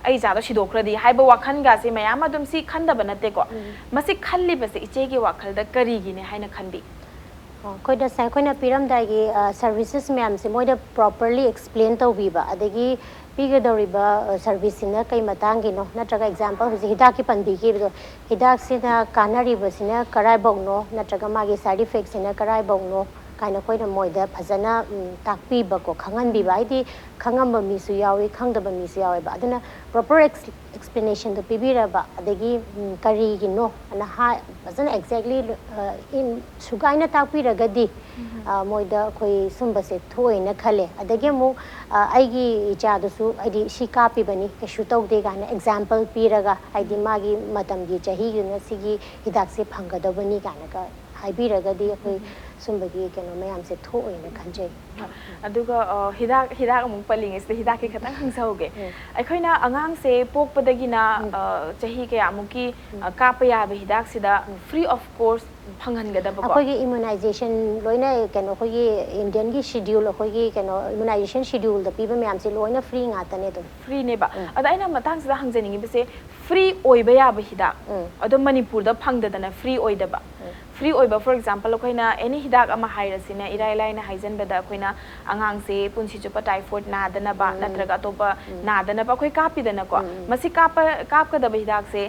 ꯑꯩ ꯏꯆꯥꯗꯣ ꯁꯤꯗꯣꯛꯈ꯭ꯔꯗꯤ?" ꯍꯥꯏꯕ ꯋꯥꯈꯜꯒꯁꯦ ꯃꯌꯥꯝ ꯑꯗꯨꯝ ꯁꯤ ꯈꯟꯗꯕ ꯅꯠꯇꯦꯀꯣ꯫ ꯃꯁꯤ ꯈꯜꯂꯤꯕꯁꯦ ꯏꯆꯦꯒꯤ ꯋꯥꯈꯜꯗ ꯀꯔꯤꯒꯤꯅꯦ ꯍꯥꯏꯅ ꯈꯟꯕꯤ? ꯑꯩꯈꯣꯏꯗ ꯁ-, ꯑꯩꯈꯣꯏꯅ ꯄꯤꯔꯝꯗꯥꯏꯒꯤ ꯁꯔꯚꯤꯁꯦꯁ ꯃꯌꯥꯝꯁꯦ ꯃꯣꯏꯗ ꯄ꯭ꯔꯣꯄꯔꯂꯤ ꯑꯦꯛꯁꯄ꯭ꯂꯦꯟ ꯇꯧꯕꯤꯕ, ꯑꯗꯒꯤ ꯄꯤꯒꯗꯧꯔꯤꯕ ꯁꯔꯚꯤꯁꯁꯤꯅ ꯀꯩ ꯃꯇꯥꯡꯒꯤꯅꯣ, ꯅꯠꯇ꯭ꯔꯒ ꯑꯦꯛꯖꯥꯝꯄꯜ ꯍꯧꯖꯤꯛ ꯍꯤꯗꯥꯛꯀꯤ ꯄꯟꯕꯤꯈꯤꯕꯗꯣ, ꯍꯤꯗꯥꯛꯁꯤꯅ ꯀꯥꯟꯅꯔꯤꯕꯁꯤꯅ ꯀꯔꯥꯏꯐꯥꯎꯅꯣ, ꯅꯠꯇ꯭ꯔꯒ ꯃꯥꯒꯤ ꯁꯥꯏꯠ ꯏꯐꯦꯛꯁꯤꯅ ꯀꯔꯥꯏꯐꯥꯎꯅꯣ, ꯀꯥꯏꯅ ꯑꯩꯈꯣꯏꯅ ꯃꯣꯏꯗ ꯐꯖꯅ ꯎꯝ, ꯇꯥꯛꯄꯤꯕꯀꯣ, ꯈꯪꯍꯟꯕꯤꯕ꯫ ꯍꯥꯏꯗꯤ ꯈꯪꯉꯝꯕ ꯃꯤꯁꯨ ꯌꯥꯎꯏ, ꯈꯪꯗꯕ ꯃꯤꯁꯨ ꯌꯥꯎꯋꯦꯕ꯫ ꯑꯗꯨꯅ ꯄ꯭ꯔꯣꯄꯔ ꯑꯦꯛꯁꯄ꯭ꯂꯦꯅꯦꯁꯟꯗꯣ ꯄꯤꯕꯤꯔꯕ, ꯑꯗꯒꯤ ꯎꯝ, ꯀꯔꯤꯒꯤꯅꯣ ꯑꯅ ꯍꯥꯏ, ꯐꯖꯅ ꯑꯦꯛꯖꯦꯛꯂꯤ ꯁꯨꯒꯥꯏꯅ ꯇꯥꯛꯄꯤꯔꯒꯗꯤ ꯑ, ꯃꯣꯏꯗ ꯑꯩꯈꯣꯏ ꯁꯨꯝꯕꯁꯦ ꯊꯣꯛꯑꯦꯅ ꯈꯜꯂꯦ꯫ ꯑꯗꯒꯤ ꯑꯃꯨꯛ ꯑ, ꯑꯩꯒꯤ ꯏꯆꯥꯗꯨꯁꯨ ꯍꯥꯏꯗꯤ ꯁꯤ ꯀꯥꯞꯄꯤꯕꯅꯤ, ꯀꯩꯁꯨ ꯇꯧꯗꯦ ꯀꯥꯏꯅ ꯑꯦꯛꯖꯥꯝꯄꯜ ꯄꯤꯔꯒ, ꯍꯥꯏꯗꯤ ꯃꯥꯒꯤ ꯃꯇꯝꯒꯤ ꯆꯍꯤꯗꯨꯅ ꯁꯤꯒꯤ ꯍꯤꯗꯥꯛꯁꯦ ꯐꯪꯒꯗꯕꯅꯤ ꯀꯥꯏꯅꯒ ꯍꯥꯏꯕꯤꯔꯒꯗꯤ ꯑꯩꯈꯣꯏ ꯁꯨꯝꯕꯒꯤ ꯀꯩꯅꯣ ꯃꯌꯥꯝꯁꯦ ꯊꯣꯛꯑꯣꯏꯅ ꯈꯟꯖꯩ꯫ ꯑꯗꯨꯒ ꯑ, ꯍꯤꯗꯥꯛ ꯍꯤꯗꯥꯛ ꯑꯃꯨꯛ ꯄꯜꯂꯤꯉꯩꯁꯤꯗ ꯍꯤꯗꯥꯛꯀꯤ ꯈꯤꯇꯪ ꯍꯪꯖꯍꯧꯒꯦ꯫ ꯑꯩꯈꯣꯏꯅ ꯑꯉꯥꯡꯁꯦ ꯄꯣꯛꯄꯗꯒꯤꯅ ꯑ, ꯆꯍꯤ ꯀꯌꯥꯃꯨꯛꯀꯤ ꯑ, ꯀꯥꯞꯄ ꯌꯥꯕ ꯍꯤꯗꯥꯛꯁꯤꯗ free of cost ꯐꯪꯍꯟꯒꯗꯕꯀꯣ? ꯑꯩꯈꯣꯏꯒꯤ ꯏꯃ꯭ꯌꯨꯅꯥꯏꯖꯦꯁꯟ ꯂꯣꯏꯅ ꯀꯩꯅꯣ ꯑꯩꯈꯣꯏꯒꯤ ꯏꯟꯗꯤꯌꯟꯒꯤ ꯁꯦꯗ꯭ꯌꯨꯜ, ꯑꯩꯈꯣꯏꯒꯤ ꯀꯩꯅꯣ ꯏꯃ꯭ꯌꯨꯅꯥꯏꯖꯦꯁꯟ ꯁꯦꯗ꯭ꯌꯨꯜꯗ ꯄꯤꯕ ꯃꯌꯥꯝꯁꯦ ꯂꯣꯏꯅ ꯐ꯭ꯔꯤ ꯉꯥꯛꯇꯅꯦ ꯑꯗꯨꯝ꯫ ꯐ꯭ꯔꯤꯅꯦꯕ꯫ ꯑꯗ ꯑꯩꯅ ꯃꯇꯥꯡꯁꯤꯗ ꯍꯪꯖꯅꯤꯡꯉꯤꯕꯁꯦ, ꯐ꯭ꯔꯤ ꯑꯣꯏꯕ ꯌꯥꯕ ꯍꯤꯗꯥꯛ ꯑꯗꯣ ꯃꯅꯤꯄꯨꯔꯗ ꯐꯪꯗꯗꯅ ꯐ꯭ꯔꯤ ꯑꯣꯏꯗꯕ, ꯐ꯭ꯔꯤ ꯑꯣꯏꯕ, for example, ꯑꯩꯈꯣꯏꯅ ꯑꯦꯅꯤ ꯍꯤꯗꯥꯛ ꯑꯃ ꯍꯥꯏꯔꯁꯤꯅꯦ, ꯏꯔꯥꯏ ꯂꯥꯏꯅ ꯍꯥꯏꯖꯟꯕꯗ ꯑꯩꯈꯣꯏꯅ ꯑꯉꯥꯡꯁꯦ ꯄꯨꯟꯁꯤ ꯆꯨꯞꯄ ꯇꯥꯏꯐꯣꯏꯗ ꯅꯥꯗꯅꯕ ꯅꯠꯇ꯭ꯔꯒ ꯑꯇꯣꯞꯄ ꯅꯥꯗꯅꯕ ꯑꯩꯈꯣꯏ ꯀꯥꯞꯄꯤꯗꯅꯀꯣ꯫ ꯃꯁꯤ ꯀꯥꯞꯄ ꯀꯥꯞꯀꯗꯕ ꯍꯤꯗꯥꯛꯁꯦ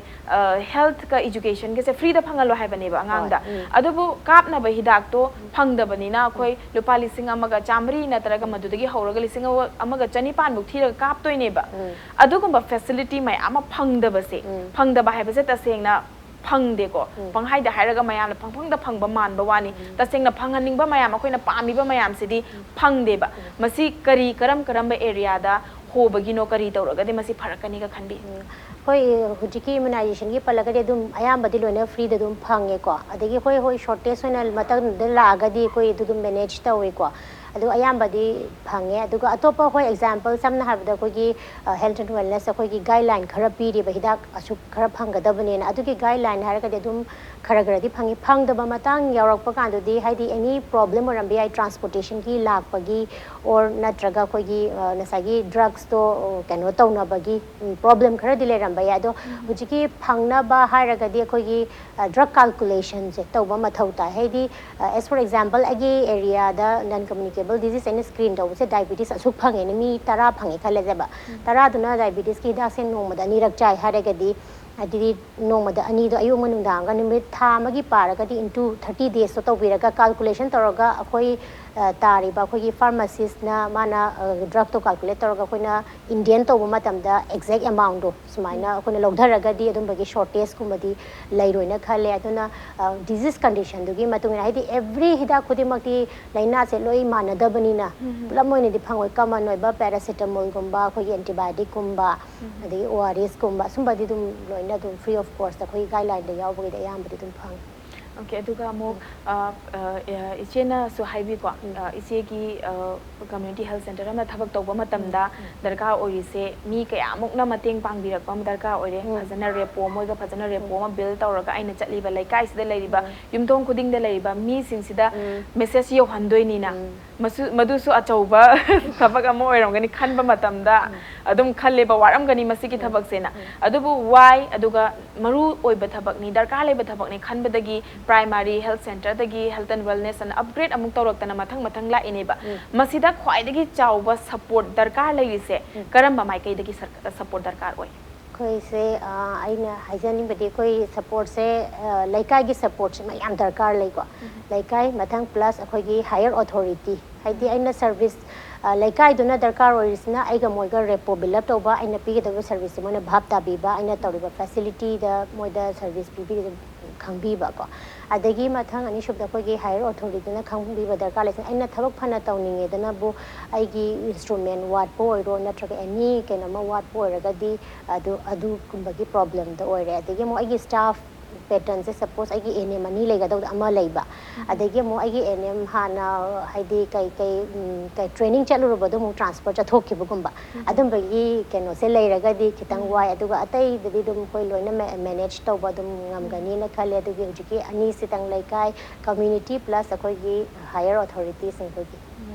ꯍꯦꯜꯊꯀ ꯏꯖꯨꯀꯦꯁꯟꯒꯁꯦ ꯐ꯭ꯔꯤꯗ ꯐꯪꯍꯜꯂꯣ ꯍꯥꯏꯕꯅꯦꯕ ꯑꯉꯥꯡꯗ꯫ ꯑꯗꯨꯕꯨ ꯀꯥꯞꯅꯕ ꯍꯤꯗꯥꯛꯇꯣ ꯐꯪꯗꯕꯅꯤꯅ ꯑꯩꯈꯣꯏ ꯂꯨꯄꯥ ꯂꯤꯁꯤꯡ ꯑꯃꯒ ꯆꯥꯃꯔꯤ ꯅꯠꯇ꯭ꯔꯒ ꯃꯗꯨꯗꯒꯤ ꯍꯧꯔꯒ ꯂꯤꯁꯤꯡ ꯑꯃꯒ ꯆꯅꯤꯄꯥꯟꯐꯧ ꯊꯤꯔꯒ ꯀꯥꯞꯇꯣꯏꯅꯦꯕ꯫ ꯑꯗꯨꯒꯨꯝꯕ ꯐꯦꯁꯤꯂꯤꯇꯤ ꯃꯌꯥꯝ ꯑꯃ ꯐꯪꯗꯕꯁꯦ, ꯐꯪꯗꯕ ꯍꯥꯏꯕꯁꯦ ꯇꯁꯦꯡꯅ ꯐꯪꯗꯦꯀꯣ꯫ ꯄꯪꯍꯥꯏꯗ ꯍꯥꯏꯔꯒ ꯃꯌꯥꯝꯅ ꯄꯪꯐꯪꯗ ꯐꯪꯕ ꯃꯥꯟꯕ ꯋꯥꯅꯤ꯫ ꯇꯁꯦꯡꯅ ꯐꯪꯍꯟꯅꯤꯡꯕ ꯃꯌꯥꯝ, ꯑꯩꯈꯣꯏꯅ ꯄꯥꯝꯃꯤꯕ ꯃꯌꯥꯝꯁꯤꯗꯤ ꯐꯪꯗꯦꯕ꯫ ꯃꯁꯤ ꯀꯔꯤ, ꯀꯔꯝ ꯀꯔꯝꯕ ꯑꯦꯔꯤꯌꯥꯗ ꯍꯣꯕꯒꯤꯅꯣ, ꯀꯔꯤ ꯇꯧꯔꯒꯗꯤ ꯃꯁꯤ ꯐꯔꯛꯀꯅꯤꯒ ꯈꯟꯕꯤ? ꯍꯣꯏ, ꯍꯧꯖꯤꯛꯀꯤ ꯏꯃ꯭ꯌꯨꯅꯥꯏꯖꯦꯁꯟꯒꯤ ꯄꯜꯂꯒꯗꯤ ꯑꯗꯨꯝ ꯑꯌꯥꯝꯕꯗꯤ ꯂꯣꯏꯅ ꯐ꯭ꯔꯤꯗ ꯑꯗꯨꯝ ꯐꯪꯉꯦꯀꯣ꯫ ꯑꯗꯒꯤ ꯍꯣꯏ, ꯍꯣꯏ, ꯁꯣꯔꯇꯦꯖ ꯑꯣꯏꯅ ꯃꯇꯝꯗ ꯂꯥꯛꯑꯒꯗꯤ ꯑꯩꯈꯣꯏ ꯑꯗꯨ ꯑꯗꯨꯝ ꯃꯦꯅꯦꯖ ꯇꯧꯋꯦꯀꯣ꯫ ꯑꯗꯨ ꯑꯌꯥꯝꯕꯗꯤ ꯐꯪꯉꯦ꯫ ꯑꯗꯨꯒ ꯑꯇꯣꯞꯄ, ꯍꯣꯏ, ꯑꯦꯛꯖꯥꯝꯄꯜ ꯁꯝꯅ ꯍꯥꯏꯔꯕꯗ ꯑꯩꯈꯣꯏꯒꯤ ꯍꯦꯜꯊ ꯑꯦꯟ ꯋꯦꯜꯅꯦꯁ ꯑꯩꯈꯣꯏꯒꯤ ꯒꯥꯏꯗꯂꯥꯏꯟ ꯈꯔ ꯄꯤꯔꯤꯕ, ꯍꯤꯗꯥꯛ ꯑꯁꯨꯛ ꯈꯔ ꯐꯪꯒꯗꯕꯅꯦꯅ꯫ ꯑꯗꯨꯒꯤ ꯒꯥꯏꯗꯂꯥꯏꯟ ꯍꯥꯏꯔꯒꯗꯤ ꯑꯗꯨꯝ ꯈꯔ ꯈꯔꯗꯤ ꯐꯪꯉꯤ꯫ ꯐꯪꯗꯕ ꯃꯇꯥꯡ ꯌꯥꯎꯔꯛꯄ ꯀꯥꯟꯗꯗꯤ, ꯍꯥꯏꯗꯤ ꯑꯦꯅꯤ ꯄ꯭ꯔꯣꯕ꯭ꯂꯦꯝ ꯑꯣꯏꯔꯝꯕ ꯌꯥꯏ, ꯇ꯭ꯔꯥꯟꯁꯄꯣꯔꯇꯦꯁꯟꯒꯤ ꯂꯥꯛꯄꯒꯤ ꯑꯣꯔ ꯅꯠꯇ꯭ꯔꯒ ꯑꯩꯈꯣꯏꯒꯤ ꯑ, ꯉꯁꯥꯏꯒꯤ ꯗ꯭ꯔꯛꯁꯇꯣ ꯑ, ꯀꯩꯅꯣ ꯇꯧꯅꯕꯒꯤ ꯄ꯭ꯔꯣꯕ꯭ꯂꯦꯝ ꯈꯔꯗꯤ ꯂꯩꯔꯝꯕ ꯌꯥꯏ꯫ ꯑꯗꯣ ꯍꯧꯖꯤꯛꯀꯤ ꯐꯪꯅꯕ ꯍꯥꯏꯔꯒꯗꯤ ꯑꯩꯈꯣꯏꯒꯤ ꯗ꯭ꯔꯛ ꯀꯥꯜꯀꯨꯂꯦꯁꯟꯁꯦ ꯇꯧꯕ ꯃꯊꯧ ꯇꯥꯏ꯫ ꯍꯥꯏꯗꯤ ꯑꯦꯁ ꯐꯣꯔ ꯑꯦꯛꯖꯥꯝꯄꯜ ꯑꯩꯒꯤ ꯑꯦꯔꯤꯌꯥꯗ ꯅꯟ ꯀꯝꯃ꯭ꯌꯨꯅꯤꯀꯦꯕꯜ ꯗꯤꯖꯤꯁ ꯑꯩꯅ ꯁ꯭ꯀ꯭ꯔꯤꯟ ꯇꯧꯕꯁꯦ ꯗꯥꯏꯕꯤꯇꯤꯁ ꯑꯁꯨꯛ ꯐꯪꯉꯦꯅ, ꯃꯤ ꯇꯔꯥ ꯐꯪꯉꯦ ꯈꯜꯂꯁꯦꯕ꯫ ꯇꯔꯥꯗꯨꯅ ꯗꯥꯏꯕꯤꯇꯤꯁꯀꯤ ꯍꯤꯗꯥꯛꯁꯦ ꯅꯣꯡꯃꯗ ꯑꯅꯤꯔꯛ ꯆꯥꯏ ꯍꯥꯏꯔꯒꯗꯤ ꯍꯥꯏꯗꯤ ꯅꯣꯡꯃꯗ ꯑꯅꯤꯗꯣ ꯑꯌꯨꯛ ꯑꯃ ꯅꯨꯡꯗꯥꯡ ꯑꯃꯒ ꯅꯨꯃꯤꯠ ꯊꯥ ꯑꯃꯒꯤ ꯄꯥꯔꯒꯗꯤ into thirty days ꯇꯧꯕꯤꯔꯒ calculation ꯇꯧꯔꯒ ꯑꯩꯈꯣꯏ ꯇꯥꯔꯤꯕ ꯑꯩꯈꯣꯏꯒꯤ pharmacist ꯅ ꯃꯥꯅ drug ꯇꯣ calculate ꯇꯧꯔꯒ ꯑꯩꯈꯣꯏꯅ Indian ꯇꯧꯕ ꯃꯇꯝꯗ exact amount ꯇꯣ ꯁꯨꯃꯥꯏꯅ ꯑꯩꯈꯣꯏꯅ ꯂꯧꯊꯔꯒꯗꯤ ꯑꯗꯨꯝꯕꯒꯤ shortage ꯀꯨꯝꯕꯗꯤ ꯂꯩꯔꯣꯏꯅ ꯈꯜꯂꯦ꯫ ꯑꯗꯨꯅ disease condition ꯗꯨꯒꯤ ꯃꯇꯨꯡ ꯏꯟꯅ, ꯍꯥꯏꯗꯤ every ꯍꯤꯗꯥꯛ ꯈꯨꯗꯤꯡꯃꯛꯇꯤ ꯂꯥꯏꯅꯥꯁꯦ ꯂꯣꯏ ꯃꯥꯟꯅꯗꯕꯅꯤꯅ ꯄꯨꯂꯞ ꯑꯣꯏꯅꯗꯤ ꯐꯪꯉꯣꯏ꯫ Common ꯑꯣꯏꯕ paracetamol ꯒꯨꯝꯕ, ꯑꯩꯈꯣꯏꯒꯤ antibiotic ꯀꯨꯝꯕ, ꯑꯗꯒꯤ O R S ꯀꯨꯝꯕ, ꯁꯨꯝꯕꯗꯤ ꯑꯗꯨꯝ ꯂꯣꯏꯅ ꯑꯗꯨꯝ free of cost ꯑꯩꯈꯣꯏꯒꯤ guideline ꯗ ꯌꯥꯎꯕꯈꯩꯗꯤ ꯑꯌꯥꯝꯕꯗꯤ ꯑꯗꯨꯝ ꯐꯪꯉꯤ꯫ Okay, ꯑꯗꯨꯒ ꯑꯃꯨꯛ ꯏꯆꯦꯅꯁꯨ ꯍꯥꯏꯕꯤꯀꯣ, ꯏꯆꯦꯒꯤ community health centre ꯑꯃ ꯊꯕꯛ ꯇꯧꯕ ꯃꯇꯝꯗ ꯗꯔꯀꯥꯔ ꯑꯣꯏꯔꯤꯁꯦ ꯃꯤ ꯀꯌꯥꯃꯨꯛꯅ ꯃꯇꯦꯡ ꯄꯥꯡꯕꯤꯔꯛꯄ ꯑꯃ ꯗꯔꯀꯥꯔ ꯑꯣꯏꯔꯦ꯫ ꯐꯖꯅ repo ꯑꯃ ꯑꯣꯏꯕ, ꯐꯖꯅ repo ꯑꯃ build ꯇꯧꯔꯒ ꯑꯩꯅ ꯆꯠꯂꯤꯕ ꯂꯩꯀꯥꯏꯁꯤꯗ ꯂꯩꯔꯤꯕ ꯌꯨꯝꯊꯣꯡ ꯈꯨꯗꯤꯡꯗ ꯂꯩꯔꯤꯕ ꯃꯤꯁꯤꯡꯁꯤꯗ message ꯌꯧꯍꯟꯗꯣꯏꯅꯤꯅ꯫ ꯃꯁꯨ-, ꯃꯗꯨꯁꯨ ꯑꯆꯧꯕ ꯊꯕꯛ ꯑꯃ ꯑꯣꯏꯔꯝꯒꯅꯤ ꯈꯟꯕ ꯃꯇꯝꯗ ꯑꯗꯨꯝ ꯈꯜꯂꯦꯕ, ꯋꯥꯔꯝꯒꯅꯤ ꯃꯁꯤꯒꯤ ꯊꯕꯛꯁꯦꯅ꯫ ꯑꯗꯨꯕꯨ ꯋꯥꯏ, ꯑꯗꯨꯒ ꯃꯔꯨ ꯑꯣꯏꯕ ꯊꯕꯛꯅꯤ, ꯗꯔꯀꯥꯔ ꯂꯩꯕ ꯊꯕꯛꯅꯤ ꯈꯟꯕꯗꯒꯤ primary health centre ꯗꯒꯤ health and wellness ꯑꯅ upgrade ꯑꯃꯨꯛ ꯇꯧꯔꯛꯇꯅ ꯃꯊꯪ ꯃꯊꯪ ꯂꯥꯛꯏꯅꯦꯕ꯫ ꯃꯁꯤꯗ ꯈ꯭ꯋꯥꯏꯗꯒꯤ ꯆꯥꯎꯕ support ꯗꯔꯀꯥꯔ ꯂꯩꯔꯤꯁꯦ ꯀꯔꯝꯕ ꯃꯥꯏꯀꯩꯗꯒꯤ ꯁꯔ-, support ꯗꯔꯀꯥꯔ ꯑꯣꯏ? ꯑꯩꯈꯣꯏꯁꯦ ꯑꯩꯅ ꯍꯥꯏꯖꯅꯤꯡꯕꯗꯤ ꯑꯩꯈꯣꯏ support ꯁꯦ ꯂꯩꯀꯥꯏꯒꯤ support ꯁꯤꯃ ꯌꯥꯝ ꯗꯔꯀꯥꯔ ꯂꯩꯀꯣ꯫ ꯂꯩꯀꯥꯏ, ꯃꯊꯪ plus ꯑꯩꯈꯣꯏꯒꯤ higher authority, ꯍꯥꯏꯗꯤ ꯑꯩꯅ service ꯂꯩꯀꯥꯏꯗꯨꯅ ꯗꯔꯀꯥꯔ ꯑꯣꯏꯔꯤꯁꯤꯅ ꯑꯩꯒ ꯃꯣꯏꯒ repo build up ꯇꯧꯕ, ꯑꯩꯅ ꯄꯤꯒꯗꯕ service ꯁꯦ ꯃꯣꯏꯅ ꯚꯥꯞ ꯇꯥꯕꯤꯕ, ꯑꯩꯅ ꯇꯧꯔꯤꯕ facility ꯗ ꯃꯣꯏꯗ service ꯄꯤꯕꯤꯔꯤꯗꯨ ꯈꯪꯕꯤꯕꯀꯣ꯫ ꯑꯗꯒꯤ ꯃꯊꯪ ꯑꯅꯤꯁꯨꯕꯗ ꯑꯩꯈꯣꯏꯒꯤ higher authority ꯗꯨꯅ ꯈꯪꯕꯤꯕ ꯗꯔꯀꯥꯔ ꯂꯩꯁꯤꯅ, ꯑꯩꯅ ꯊꯕꯛ ꯐꯅ ꯇꯧꯅꯤꯡꯉꯦꯗꯅꯕꯨ ꯑꯩꯒꯤ instrument ꯋꯥꯠꯄ ꯑꯣꯏꯔꯣ ꯅꯠꯇ꯭ꯔꯒ any ꯀꯩꯅꯣꯝꯃ ꯋꯥꯠꯄ ꯑꯣꯏꯔꯒꯗꯤ ꯑꯗꯨ, ꯑꯗꯨꯒꯨꯝꯕꯒꯤ problem ꯗ ꯑꯣꯏꯔꯦ꯫ ꯑꯗꯒꯤ ꯑꯃꯨꯛ ꯑꯩꯒꯤ staff pattern ꯁꯦ, suppose ꯑꯩꯒꯤ A N M ꯑꯅꯤ ꯂꯩꯒꯗꯧꯕꯗ ꯑꯃ ꯂꯩꯕ, ꯑꯗꯒꯤ ꯑꯃꯨꯛ ꯑꯩꯒꯤ A N M ꯍꯥꯟꯅ ꯍꯥꯏꯗꯤ ꯀꯩ ꯀꯩ, ꯎꯝ, ꯀꯩ training ꯆꯠꯂꯨꯔꯕꯗꯣ ꯑꯃꯨꯛ transfer ꯆꯠꯊꯣꯛꯈꯤꯕꯒꯨꯝꯕ, ꯑꯗꯨꯝꯕꯒꯤ ꯀꯩꯅꯣꯁꯦ ꯂꯩꯔꯒꯗꯤ ꯈꯤꯇꯪ ꯋꯥꯏ꯫ ꯑꯗꯨꯒ ꯑꯇꯩꯗꯗꯤ ꯑꯗꯨꯝ ꯑꯩꯈꯣꯏ ꯂꯣꯏꯅ ꯃꯦ-, manage ꯇꯧꯕ ꯑꯗꯨꯝ ꯉꯝꯒꯅꯤꯅ ꯈꯜꯂꯦ꯫ ꯑꯗꯨꯒꯤ ꯍꯧꯖꯤꯛꯀꯤ ꯑꯅꯤꯁꯤꯇꯪ, ꯂꯩꯀꯥꯏ, community plus ꯑꯩꯈꯣꯏꯒꯤ higher authority ꯁꯤꯡ ꯑꯩꯈꯣꯏꯒꯤ꯫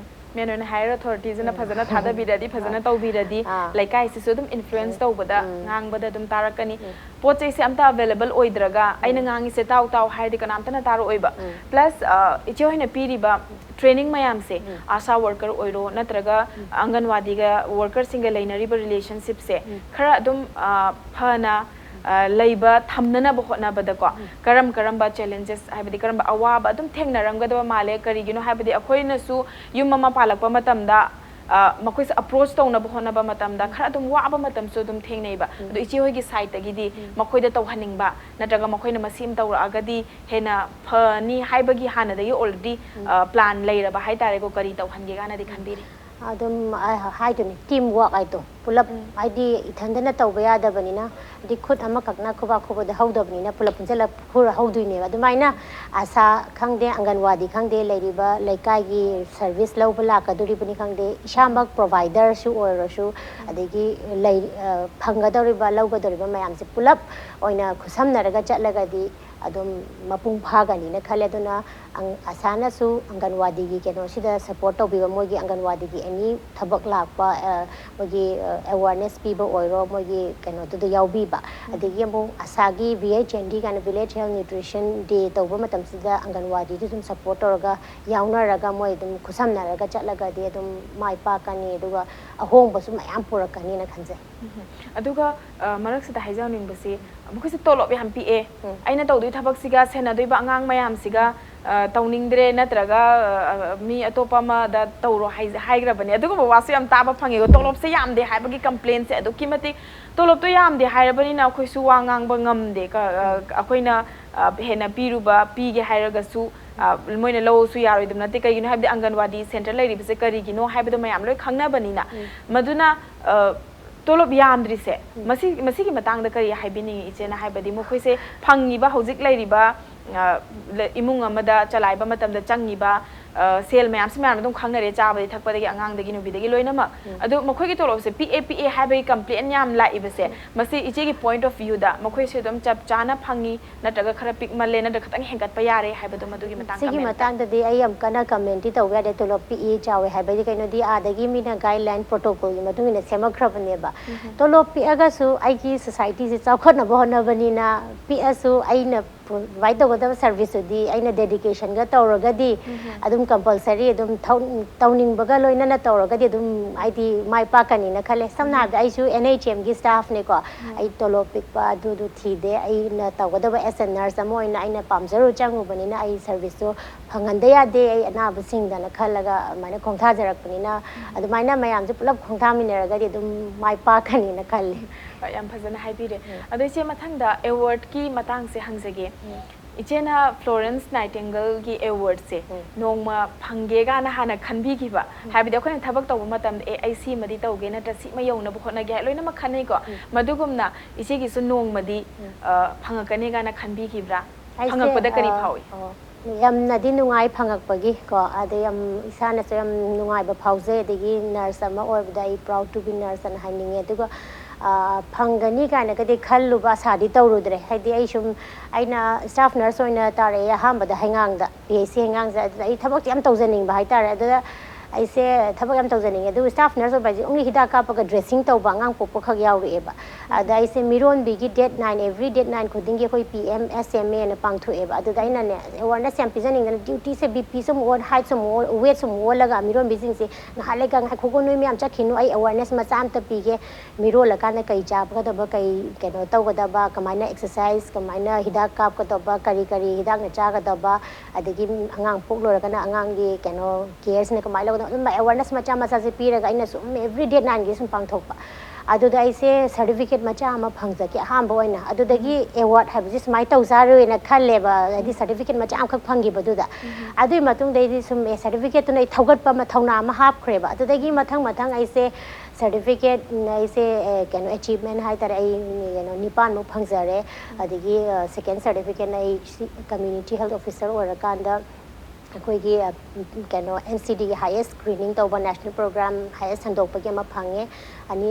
Main ꯑꯣꯏꯅ higher authority ꯁꯤꯅ ꯐꯖꯅ ꯊꯥꯗꯕꯤꯔꯗꯤ, ꯐꯖꯅ ꯇꯧꯕꯤꯔꯗꯤ, ꯑꯥ꯫ ꯂꯩꯀꯥꯏꯁꯤꯁꯨ ꯑꯗꯨꯝ influence ꯎꯝ, ꯇꯧꯕꯗ, ꯎꯝ꯫ ꯉꯥꯡꯕꯗ ꯑꯗꯨꯝ ꯇꯥꯔꯛꯀꯅꯤ꯫ ꯄꯣꯠ ꯆꯩꯁꯦ ꯑꯝꯇ available ꯑꯣꯏꯗ꯭ꯔꯒ ꯑꯩꯅ ꯉꯥꯡꯉꯤꯁꯦ ꯇꯥꯎ ꯇꯥꯎ ꯍꯥꯏꯔꯗꯤ ꯀꯅꯥꯝꯇꯅ ꯇꯥꯔꯛꯑꯣꯏꯕ꯫ ꯎꯝ꯫ Plus, ꯑ, ꯏꯆꯦ ꯍꯣꯏꯅ ꯄꯤꯔꯤꯕ training ꯃꯌꯥꯝꯁꯦ, ASHA worker ꯑꯣꯏꯔꯣ ꯅꯠꯇ꯭ꯔꯒ ꯑꯪꯒꯟꯋꯥꯗꯤꯒ worker ꯁꯤꯡꯒ ꯂꯩꯅꯔꯤꯕ relationship ꯁꯦ ꯈꯔ ꯑꯗꯨꯝ, ꯑ, ꯐꯅ ꯑ, ꯂꯩꯕ ꯊꯝꯅꯅꯕ ꯍꯣꯠꯅꯕꯗꯀꯣ, ꯀꯔꯝ ꯀꯔꯝꯕ challenges, ꯍꯥꯏꯕꯗꯤ ꯀꯔꯝꯕ ꯑꯋꯥꯕ ꯑꯗꯨꯝ ꯊꯦꯡꯅꯔꯝꯒꯗꯕ ꯃꯥꯜꯂꯦ? ꯀꯔꯤꯒꯤꯅꯣ ꯍꯥꯏꯕꯗꯤ ꯑꯩꯈꯣꯏꯅꯁꯨ ꯌꯨꯝ ꯑꯃ ꯄꯥꯜꯂꯛꯄ ꯃꯇꯝꯗ, ꯑ, ꯃꯈꯣꯏꯁꯦ approach ꯇꯧꯅꯕ ꯍꯣꯠꯅꯕ ꯃꯇꯝꯗ ꯈꯔ ꯑꯗꯨꯝ ꯋꯥꯕ ꯃꯇꯝꯁꯨ ꯑꯗꯨꯝ ꯊꯦꯡꯅꯩꯕ꯫ ꯑꯗꯣ ꯏꯆꯦ ꯍꯣꯏꯒꯤ side ꯇꯒꯤꯗꯤ ꯃꯈꯣꯏꯗ ꯇꯧꯍꯟꯅꯤꯡꯕ, ꯅꯠꯇ꯭ꯔꯒ ꯃꯈꯣꯏꯅ ꯃꯁꯤ ꯑꯃ ꯇꯧꯔꯛꯑꯒꯗꯤ ꯍꯦꯟꯅ ꯐꯅꯤ ꯍꯥꯏꯕꯒꯤ ꯍꯥꯟꯅꯗꯒꯤ already, ꯑ, plan ꯂꯩꯔꯕ ꯍꯥꯏꯇꯥꯔꯦꯀꯣ, ꯀꯔꯤ ꯇꯧꯍꯟꯒꯦ ꯀꯥꯏꯅꯗꯤ ꯈꯟꯕꯤꯔꯤ? ꯑꯗꯨꯝ ꯑꯩ ꯍꯥꯏꯗꯨꯅꯤ, team work ꯍꯥꯏꯗꯣ ꯄꯨꯂꯞ, ꯎꯝ꯫ ꯍꯥꯏꯗꯤ ꯏꯊꯟꯗꯅ ꯇꯧꯕ ꯌꯥꯗꯕꯅꯤꯅ, ꯍꯥꯏꯗꯤ ꯈꯨꯠ ꯑꯃꯈꯛꯅ ꯈꯨꯕꯥꯛ ꯈꯨꯕꯗ ꯍꯧꯗꯕꯅꯤꯅ ꯄꯨꯂꯞ ꯄꯨꯟꯁꯤꯜꯂ ꯍꯧꯔ ꯍꯧꯗꯣꯏꯅꯦꯕ꯫ ꯑꯗꯨꯃꯥꯏꯅ ꯑꯁꯥ ꯈꯪꯗꯦ, ꯑꯪꯒꯟꯋꯥꯗꯤ ꯈꯪꯗꯦ, ꯂꯩꯔꯤꯕ ꯂꯩꯀꯥꯏꯒꯤ service ꯂꯧꯕ ꯂꯥꯛꯀꯗꯣꯔꯤꯕꯅꯤ ꯈꯪꯗꯦ, ꯏꯁꯥꯃꯛ providerꯁꯨ ꯑꯣꯏꯔꯁꯨ, ꯑꯗꯒꯤ ꯂꯩ-, ꯑ, ꯐꯪꯒꯗꯧꯔꯤꯕ, ꯂꯧꯒꯗꯧꯔꯤꯕ ꯃꯌꯥꯝꯁꯦ ꯄꯨꯂꯞ ꯑꯣꯏꯅ ꯈꯨꯠꯁꯝꯅꯔꯒ ꯆꯠꯂꯒꯗꯤ ꯑꯗꯨꯝ ꯃꯄꯨꯡ ꯐꯥꯒꯅꯤꯅ ꯈꯜꯂꯦ꯫ ꯑꯗꯨꯅ ꯑꯪ-, ꯑꯁꯥꯅꯁꯨ ꯑꯪꯒꯟꯋꯥꯗꯤꯒꯤ ꯀꯩꯅꯣꯁꯤꯗ support ꯇꯧꯕꯤꯕ, ꯃꯣꯏꯒꯤ ꯑꯪꯒꯟꯋꯥꯗꯤꯒꯤ any ꯊꯕꯛ ꯂꯥꯛꯄ, ꯑ, ꯃꯣꯏꯒꯤ, ꯑ, awareness ꯄꯤꯕ ꯑꯣꯏꯔꯣ, ꯃꯣꯏꯒꯤ ꯀꯩꯅꯣꯗꯨꯗ ꯌꯥꯎꯕꯤꯕ, ꯑꯗꯒꯤ ꯑꯃꯨꯛ ꯑꯁꯥꯒꯤ V H N D ꯀꯥꯏꯅ Village Health Nutrition Day ꯇꯧꯕ ꯃꯇꯝꯁꯤꯗ ꯑꯪꯒꯟꯋꯥꯗꯤꯗꯨ ꯑꯗꯨꯝ support ꯇꯧꯔꯒ, ꯌꯥꯎꯅꯔꯒ, ꯃꯣꯏ ꯑꯗꯨꯝ ꯈꯨꯠꯁꯝꯅꯔꯒ ꯆꯠꯂꯒꯗꯤ ꯑꯗꯨꯝ ꯃꯥꯏ ꯄꯥꯛꯀꯅꯤ, ꯑꯗꯨꯒ ꯑꯍꯣꯡꯕꯁꯨ ꯃꯌꯥꯝ ꯄꯨꯔꯛꯀꯅꯤꯅ ꯈꯟꯖꯩ꯫ ꯎꯝ꯫ ꯑꯗꯨꯒ, ꯑ, ꯃꯔꯛꯁꯤꯗ ꯍꯥꯏꯖꯍꯧꯅꯤꯡꯕꯁꯤ, ꯃꯈꯣꯏꯁꯦ ꯇꯣꯂꯣꯞ ꯌꯥꯝ ꯄꯤꯛꯑꯦ꯫ ꯎꯝ꯫ ꯑꯩꯅ ꯇꯧꯗꯣꯏ ꯊꯕꯛꯁꯤꯒ, ꯁꯦꯟꯅꯗꯣꯏꯕ ꯑꯉꯥꯡ ꯃꯌꯥꯝꯁꯤꯒ, ꯑ, ꯇꯧꯅꯤꯡꯗ꯭ꯔꯦ, ꯅꯠꯇ꯭ꯔꯒ, ꯑ, ꯑ, ꯃꯤ ꯑꯇꯣꯞꯄ ꯑꯃꯗ ꯇꯧꯔꯣ ꯍꯥꯏ-, ꯍꯥꯏꯈ꯭ꯔꯕꯅꯦ꯫ ꯑꯗꯨꯒꯨꯝꯕ ꯋꯥꯁꯨ ꯌꯥꯝ ꯇꯥꯕ ꯐꯪꯉꯦꯀꯣ꯫ ꯎꯝ꯫ ꯇꯣꯂꯣꯞꯁꯦ ꯌꯥꯝꯗꯦ ꯍꯥꯏꯕꯒꯤ complainꯁꯦ ꯑꯗꯨꯛꯀꯤ ꯃꯇꯤꯛ, ꯇꯣꯂꯣꯞꯇꯣ ꯌꯥꯝꯗꯦ ꯍꯥꯏꯔꯕꯅꯤꯅ ꯑꯩꯈꯣꯏꯁꯨ ꯋꯥ ꯉꯥꯡꯕ ꯉꯝꯗꯦ꯫ ꯀ-, ꯑ, ꯎꯝ꯫ ꯑꯩꯈꯣꯏꯅ, ꯑ, ꯍꯦꯟꯅ ꯄꯤꯔꯨꯕ, ꯄꯤꯒꯦ ꯍꯥꯏꯔꯒꯁꯨ, ꯑ, ꯃꯣꯏꯅ ꯂꯧꯁꯨ ꯌꯥꯔꯣꯏꯗꯕ ꯅꯠꯇꯦ꯫ ꯀꯩꯒꯤꯅꯣ ꯍꯥꯏꯕꯗꯤ ꯑꯪꯒꯟꯋꯥꯗꯤ center ꯂꯩꯔꯤꯕꯁꯦ ꯀꯔꯤꯒꯤꯅꯣ ꯍꯥꯏꯕꯗꯣ ꯃꯌꯥꯝ ꯂꯣꯏ ꯈꯪꯅꯕꯅꯤꯅ꯫ ꯎꯝ꯫ ꯃꯗꯨꯅ, ꯑ, ꯇꯣꯂꯣꯞ ꯌꯥꯝꯗ꯭ꯔꯤꯁꯦ, ꯎꯝ꯫ ꯃꯁꯤ, ꯃꯁꯤꯒꯤ ꯃꯇꯥꯡꯗ ꯀꯔꯤ ꯍꯥꯏꯕꯤꯅꯤꯡꯉꯤ ꯏꯆꯦꯅ? ꯍꯥꯏꯕꯗꯤ ꯃꯈꯣꯏꯁꯦ ꯐꯪꯉꯤꯕ ꯍꯧꯖꯤꯛ ꯂꯩꯔꯤꯕ, ꯑ, ꯂ-, ꯏꯃꯨꯡ ꯑꯃꯗ ꯆꯂꯥꯏꯕ ꯃꯇꯝꯗ ꯆꯪꯉꯤꯕ, ꯑ, ꯁꯦꯜ ꯃꯌꯥꯝꯁꯤ ꯃꯌꯥꯝ ꯑꯗꯨꯝ ꯈꯪꯅꯔꯦ, ꯆꯥꯕꯗꯒꯤ ꯊꯛꯄꯗꯒꯤ ꯑꯉꯥꯡꯗꯒꯤ ꯅꯨꯕꯤꯗꯒꯤ ꯂꯣꯏꯅꯃꯛ꯫ ꯎꯝ꯫ ꯑꯗꯨ ꯃꯈꯣꯏꯒꯤ ꯇꯣꯂꯣꯞꯁꯦ ꯄꯤꯛꯑꯦ, ꯄꯤꯛꯑꯦ ꯍꯥꯏꯕꯒꯤ complain ꯌꯥꯝ ꯂꯥꯛꯏꯕꯁꯦ, ꯎꯝ꯫ ꯃꯁꯤ ꯏꯆꯦꯒꯤ point of viewꯗ ꯃꯈꯣꯏꯁꯦ ꯑꯗꯨꯝ ꯆꯞ ꯆꯥꯅ ꯐꯪꯉꯤ, ꯅꯠꯇ꯭ꯔꯒ ꯈꯔ ꯄꯤꯛꯃꯜꯂꯦ, ꯅꯠꯇ꯭ꯔꯒ ꯈꯤꯇꯪ ꯍꯦꯟꯒꯠꯄ ꯌꯥꯔꯦ ꯍꯥꯏꯕꯗꯣ, ꯃꯗꯨꯒꯤ ꯃꯇꯥꯡꯗ ꯁꯤꯒꯤ comment ꯇꯧ꯫ ꯃꯇꯥꯡꯗꯗꯤ ꯑꯩ ꯌꯥꯝ ꯀꯟꯅ commentꯗꯤ ꯇꯧꯕ ꯌꯥꯗꯦ꯫ ꯇꯣꯂꯣꯞ ꯄꯤꯛꯏ ꯆꯥꯎꯋꯤ ꯍꯥꯏꯕꯗꯤ ꯀꯩꯅꯣꯗꯤ ꯑꯥꯗꯒꯤ ꯃꯤꯅ guideline protocolꯒꯤ ꯃꯇꯨꯡ ꯏꯟꯅ ꯁꯦꯝꯃꯛꯈ꯭ꯔꯕꯅꯦꯕ꯫ ꯎꯝ꯫ ꯇꯣꯂꯣꯞ ꯄꯤꯛꯑꯒꯁꯨ ꯑꯩꯒꯤ societyꯁꯦ ꯆꯥꯎꯈꯠꯅꯕ ꯍꯣꯠꯅꯕꯅꯤꯅ, ꯄꯤꯛꯑꯁꯨ ꯑꯩꯅ ꯄ꯭ꯔꯣꯚꯥꯏꯠ ꯇꯧꯒꯗꯕ ꯁꯔꯚꯤꯁꯇꯨꯗꯤ ꯑꯩꯅ ꯗꯦꯗꯤꯀꯦꯁꯟꯒ ꯇꯧꯔꯒꯗꯤ ꯑꯗꯨꯝ ꯀꯝꯄꯜꯁꯔꯤ ꯑꯗꯨꯝ ꯊꯧ- ꯇꯧꯅꯤꯡꯕꯒ ꯂꯣꯏꯅꯅ ꯇꯧꯔꯒꯗꯤ ꯑꯗꯨꯝ ꯍꯥꯏꯗꯤ ꯃꯥꯏ ꯄꯥꯛꯀꯅꯤꯅ ꯈꯜꯂꯦ꯫ ꯁꯝꯅ ꯍꯥꯏꯔꯕꯗ ꯑꯩꯁꯨ ꯑꯦꯟ ꯑꯩꯆ ꯑꯦꯝꯒꯤ ꯁ꯭ꯇꯥꯐꯅꯦꯀꯣ꯫ ꯑꯩ ꯇꯣꯂꯣꯞ ꯄꯤꯛꯄ ꯑꯗꯨꯗꯨ ꯊꯤꯗꯦ꯫ ꯑꯩꯅ ꯇꯧꯒꯗꯕ ꯑꯦꯁ ꯑꯦ ꯅꯔꯁ ꯑꯃ ꯑꯣꯏꯅ ꯑꯩꯅ ꯄꯥꯝꯖꯔꯨ ꯆꯪꯉꯨꯕꯅꯤꯅ ꯑꯩ ꯁꯔꯚꯤꯁꯇꯨ ꯐꯪꯍꯟꯗ ꯌꯥꯗꯦ ꯑꯩ ꯑꯅꯥꯕꯁꯤꯡꯗꯅ ꯈꯜꯂꯒ ꯑꯗꯨꯃꯥꯏꯅ ꯈꯣꯡꯊꯥꯖꯔꯛꯄꯅꯤꯅ ꯑꯗꯨꯃꯥꯏꯅ ꯃꯌꯥꯝꯁꯦ ꯄꯨꯂꯞ ꯈꯣꯡꯊꯥꯃꯤꯟꯅꯔꯒꯗꯤ ꯑꯗꯨꯝ ꯃꯥꯏ ꯄꯥꯛꯀꯅꯤꯅ ꯈꯜꯂꯤ꯫ ꯍꯣꯏ, ꯌꯥꯝ ꯐꯖꯅ ꯍꯥꯏꯕꯤꯔꯦ꯫ ꯑꯗꯣ ꯏꯆꯦ, ꯃꯊꯪꯗ ꯑꯦꯋꯥꯔꯗꯀꯤ ꯃꯇꯥꯡꯁꯦ ꯍꯪꯖꯒꯦ꯫ ꯏꯆꯦꯅ ꯐ꯭ꯂꯣꯔꯦꯟꯁ ꯅꯥꯏꯇꯤꯡꯒꯦꯜꯒꯤ ꯑꯦꯋꯥꯔꯗꯁꯦ ꯅꯣꯡꯃ ꯐꯪꯒꯦ ꯀꯥꯏꯅ ꯍꯥꯟꯅ ꯈꯟꯕꯤꯈꯤꯕ? ꯍꯥꯏꯕꯗꯤ ꯑꯩꯈꯣꯏꯅ ꯊꯕꯛ ꯇꯧꯕ ꯃꯇꯝꯗ, "ꯑꯦ, ꯑꯩ ꯁꯤꯃꯗꯤ ꯇꯧꯒꯦ" ꯅꯠꯇ꯭ꯔ "ꯁꯤꯃ ꯌꯧꯅꯕ ꯍꯣꯠꯅꯒꯦ" ꯍꯥꯏ ꯂꯣꯏꯅꯃꯛ ꯈꯟꯅꯩꯀꯣ꯫ ꯃꯗꯨꯒꯨꯝꯅ ꯏꯆꯦꯒꯤꯁꯨ ꯅꯣꯡꯃꯗꯤ, ꯑ, ꯐꯪꯉꯛꯀꯅꯤ ꯀꯥꯏꯅ ꯈꯟꯕꯤꯈꯤꯕ꯭ꯔꯥ? ꯑꯩꯁꯦ, ꯐꯪꯉꯛꯄꯗ ꯀꯔꯤ ꯑ, ꯐꯥꯎꯏ? ꯑꯣ, ꯌꯥꯝꯅꯗꯤ ꯅꯨꯡꯉꯥꯏ ꯐꯪꯉꯛꯄꯒꯤ ꯀꯣ꯫ ꯑꯗꯩ ꯌꯥꯝ ꯏꯁꯥꯅꯁꯨ ꯌꯥꯝ ꯅꯨꯡꯉꯥꯏꯕ ꯐꯥꯎꯖꯩ꯫ ꯑꯗꯒꯤ ꯅꯔꯁ ꯑꯃ ꯑꯣꯏꯕꯗ ꯑꯩ proud to be nurse ꯑꯅ ꯍꯥꯏꯅꯤꯡꯉꯦ꯫ ꯑꯗꯨꯒ, ꯑ, ꯐꯪꯒꯅꯤ ꯀꯥꯏꯅꯒꯗꯤ ꯈꯜꯂꯨꯕ ꯑꯁꯥꯗꯤ ꯇꯧꯔꯨꯗ꯭ꯔꯦ꯫ ꯍꯥꯏꯗꯤ ꯑꯩ ꯁꯨꯝ, ꯑꯩꯅ ꯁ꯭ꯇꯥꯐ ꯅꯔꯁ ꯑꯣꯏꯅ ꯇꯥꯔꯛꯑꯦ ꯑꯍꯥꯟꯕꯗ ꯍꯩꯉꯥꯡꯗ, ꯄꯤ ꯑꯩꯆ ꯁꯤ ꯍꯩꯉꯥꯡꯁꯦ꯫ ꯑꯗꯨꯗ ꯑꯩ ꯊꯕꯛꯁꯦ ꯌꯥꯝ ꯇꯧꯖꯅꯤꯡꯕ ꯍꯥꯏꯇꯥꯔꯦ꯫ ꯑꯗꯨꯗ ꯑꯩꯁꯦ ꯊꯕꯛ ꯌꯥꯝ ꯇꯧꯖꯅꯤꯡꯉꯦ꯫ ꯑꯗꯨꯕꯨ ꯁ꯭ꯇꯥꯐ ꯅꯔꯁ ꯑꯣꯏꯕ ꯍꯥꯏꯁꯦ only ꯍꯤꯗꯥꯛ ꯀꯥꯞꯄꯒ ꯗ꯭ꯔꯦꯁꯤꯡ ꯇꯧꯕ, ꯑꯉꯥꯡ ꯄꯣꯛꯄ ꯈꯛ ꯌꯥꯎꯔꯛꯑꯦꯕ꯫ ꯑꯗ ꯑꯩꯁꯦ ꯃꯤꯔꯣꯟꯕꯤꯒꯤ date nine, every date nine ꯈꯨꯗꯤꯡꯒꯤ ꯑꯩꯈꯣꯏ P M S M A ꯑꯅ ꯄꯥꯡꯊꯣꯛꯑꯦꯕ꯫ ꯑꯗꯨꯗ ꯑꯩꯅꯅꯦ, awareness ꯌꯥꯝ ꯄꯤꯖꯅꯤꯡꯗꯅ, dutyꯁꯦ, BPꯁꯨ ꯑꯃꯨꯛ ꯑꯣꯟ, heightꯁꯨ ꯑꯃꯨꯛ ꯑꯣꯟ, weightꯁꯨ ꯑꯃꯨꯛ ꯑꯣꯜꯂꯒ ꯃꯤꯔꯣꯟꯕꯤꯁꯤꯡꯁꯦ ꯉꯥꯏꯍꯥꯛ ꯂꯩꯒ, "ꯉꯥꯏꯈꯣꯀꯣ, ꯅꯣꯏ ꯃꯌꯥꯝ ꯆꯠꯈꯤꯅꯨ, ꯑꯩ awareness ꯃꯆꯥ ꯑꯝꯇ ꯄꯤꯒꯦ꯫ ꯃꯤꯔꯣꯜꯂꯀꯥꯟꯗ ꯀꯩ ꯆꯥꯒꯗꯕ, ꯀꯩ ꯀꯩꯅꯣ ꯇꯧꯒꯗꯕ, ꯀꯃꯥꯏꯅ exercise, ꯀꯃꯥꯏꯅ ꯍꯤꯗꯥꯛ ꯀꯥꯞꯀꯗꯕ, ꯀꯔꯤ ꯀꯔꯤ ꯍꯤꯗꯥꯛꯅ ꯆꯥꯒꯗꯕ, ꯑꯗꯒꯤ ꯑꯉꯥꯡ ꯄꯣꯛ ꯂꯣꯏꯔꯒꯅ ꯑꯉꯥꯡꯒꯤ ꯀꯩꯅꯣ careꯁꯤꯅ ꯀꯃꯥꯏꯅ ꯂꯧꯒꯗꯕ", ꯑꯗꯨꯝ awareness ꯃꯆꯥ ꯃꯆꯥꯁꯦ ꯄꯤꯔꯒ ꯑꯩꯅ ꯁꯨꯝ every date nineꯒꯤ ꯁꯨꯝ ꯄꯥꯡꯊꯣꯛꯄ꯫ ꯑꯗꯨꯗ ꯑꯩꯁꯦ certificate ꯃꯆꯥ ꯑꯃ ꯐꯪꯖꯈꯤ ꯑꯍꯥꯟꯕ ꯑꯣꯏꯅ꯫ ꯑꯗꯨꯗꯒꯤ award ꯍꯥꯏꯕꯁꯦ ꯁꯨꯃꯥꯏꯅ ꯇꯧꯖꯥꯔꯣꯏꯅ ꯈꯜꯂꯦꯕ, ꯍꯥꯏꯗꯤ certificate ꯃꯆꯥ ꯑꯃꯈꯛ ꯐꯪꯈꯤꯕꯗꯨꯗ꯫ ꯑꯗꯨꯒꯤ ꯃꯇꯨꯡꯗꯩꯗꯤ ꯁꯨꯝ, ꯑꯦ, certificateꯇꯨꯅ ꯑꯩ ꯊꯧꯒꯠꯄ ꯑꯃ, ꯊꯧꯅꯥ ꯑꯃ ꯍꯥꯞꯈ꯭ꯔꯦꯕ꯫ ꯑꯗꯨꯗꯒꯤ ꯃꯊꯪ ꯃꯊꯪ ꯑꯩꯁꯦ certificate, ꯑꯩꯁꯦ, ꯑꯦ, ꯀꯩꯅꯣ, achievement ꯍꯥꯏꯇꯥꯔꯦ, ꯑꯩ, ꯀꯩꯅꯣ, ꯅꯤꯄꯥꯟꯃꯨꯛ ꯐꯪꯖꯔꯦ꯫ ꯑꯗꯒꯤ, ꯑ, second certificateꯅ ꯑꯩ ꯁꯤ community health officer ꯑꯣꯏꯔꯀꯥꯟꯗ ꯑꯩꯈꯣꯏꯒꯤ ꯀꯩꯅꯣ ꯑꯦꯟ ꯁꯤ ꯗꯤꯒꯤ ꯍꯥꯏꯌꯦꯁ ꯁ꯭ꯀ꯭ꯔꯤꯅꯤꯡ ꯇꯧꯕ ꯅꯦꯁꯅꯦꯜ ꯄ꯭ꯔꯣꯒ꯭ꯔꯥꯝ ꯍꯥꯏꯌꯦꯁ ꯁꯟꯗꯣꯛꯄꯒꯤ ꯑꯃ ꯐꯪꯉꯦ꯫ ꯑꯅꯤ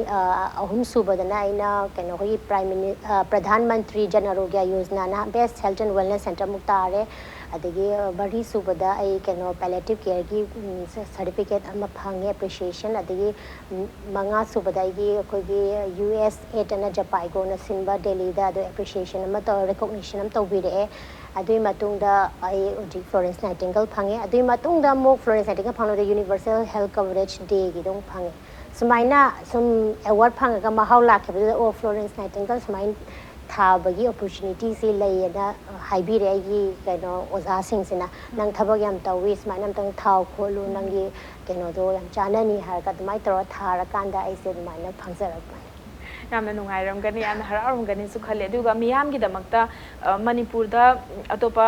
ꯑꯍꯨꯝ ꯁꯨꯕꯗꯅ ꯑꯩꯅ ꯀꯩꯅꯣ ꯑꯩꯈꯣꯏꯒꯤ prime mini Pradhan Mantri Jan ꯑꯔꯣꯒ꯭ꯌ ꯌꯣꯖꯅꯥꯅ best health and wellness centre ꯑꯃꯨꯛ ꯇꯥꯔꯦ꯫ ꯑꯗꯒꯤ ꯃꯔꯤ ꯁꯨꯕꯗ ꯑꯩ ꯀꯩꯅꯣ ꯄꯦꯂꯦꯇꯤꯞ ꯀꯦꯌꯔꯒꯤ ꯁꯔꯇꯤꯐꯤꯀꯦꯠ ꯑꯃ ꯐꯪꯉꯦ, ꯑꯦꯄ꯭ꯔꯤꯁꯤꯌꯦꯁꯟ꯫ ꯑꯗꯒꯤ ꯃꯉꯥ ꯁꯨꯕꯗ ꯑꯩꯒꯤ ꯑꯩꯈꯣꯏꯒꯤ ꯌꯨ ꯑꯦꯁ ꯑꯦꯠ ꯑꯅ ꯖꯄꯥꯏꯒꯣꯅ ꯁꯤꯟꯕ ꯗꯦꯜꯂꯤꯗ ꯑꯗꯨ ꯑꯦꯄ꯭ꯔꯤꯁꯤꯌꯦꯁꯟ ꯑꯃ ꯇꯧ ꯔꯦꯀꯣꯛꯅꯤꯁꯟ ꯑꯃ ꯇꯧꯕꯤꯔꯛꯑꯦ꯫ ꯑꯗꯨꯒꯤ ꯃꯇꯨꯡꯗ ꯑꯩ ꯍꯧꯖꯤꯛ ꯐ꯭ꯂꯣꯔꯦꯟꯁ ꯅꯥꯏꯇꯤꯡꯒꯜ ꯐꯪꯉꯦ꯫ ꯑꯗꯨꯒꯤ ꯃꯇꯨꯡꯗ ꯑꯃꯨꯛ ꯐ꯭ꯂꯣꯔꯦꯟꯁ ꯅꯥꯏꯇꯤꯡꯒꯜ ꯐꯪꯂꯕꯗ ꯌꯨꯅꯤꯚꯔꯁꯦꯜ ꯍꯦꯜꯊ ꯀꯕꯔꯦꯖ ꯗꯦꯒꯤꯗꯣ ꯑꯃꯨꯛ ꯐꯪꯉꯦ꯫ ꯁꯨꯃꯥꯏꯅ ꯁꯨꯝ ꯑꯦꯋꯥꯔꯗ ꯐꯪꯉꯒ ꯃꯍꯥꯎ ꯂꯥꯛꯈꯤꯕꯗꯨꯗ, ꯑꯣ, ꯐ꯭ꯂꯣꯔꯦꯟꯁ ꯅꯥꯏꯇꯤꯡꯒꯜ ꯁꯨꯃꯥꯏꯅ ꯊꯥꯕꯒꯤ ꯑꯣꯄꯣꯔꯆꯨꯅꯤꯇꯤꯁꯤ ꯂꯩꯌꯦꯅ ꯍꯥꯏꯕꯤꯔꯦ ꯑꯩꯒꯤ ꯀꯩꯅꯣ ꯑꯣꯖꯥꯁꯤꯡꯁꯤꯅ꯫ "ꯅꯪ ꯊꯕꯛ ꯌꯥꯝ ꯇꯧꯋꯤ, ꯁꯨꯃꯥꯏꯅ ꯑꯝꯇꯪ ꯊꯥꯎ ꯈꯣꯠꯂꯨ, ꯅꯪꯒꯤ ꯀꯩꯅꯣꯗꯣ ꯌꯥꯝ ꯆꯥꯅꯅꯤ" ꯍꯥꯏꯔꯒ ꯑꯗꯨꯃꯥꯏꯅ ꯇꯧꯔꯒ ꯊꯥꯔꯀꯥꯟꯗ ꯑꯩꯁꯦ ꯑꯗꯨꯃꯥꯏꯅ ꯐꯪꯖꯔꯛꯄꯅꯤ꯫ ꯌꯥꯝꯅ ꯅꯨꯡꯉꯥꯏꯔꯝꯒꯅꯤ, ꯌꯥꯝꯅ ꯍꯔꯥꯎꯔꯝꯒꯅꯤꯁꯨ ꯈꯜꯂꯤ꯫ ꯑꯗꯨꯒ ꯃꯤꯌꯥꯝꯒꯤꯗꯃꯛꯇ, ꯑ, ꯃꯅꯤꯄꯨꯔꯗ, ꯎꯝ, ꯑꯇꯣꯞꯄ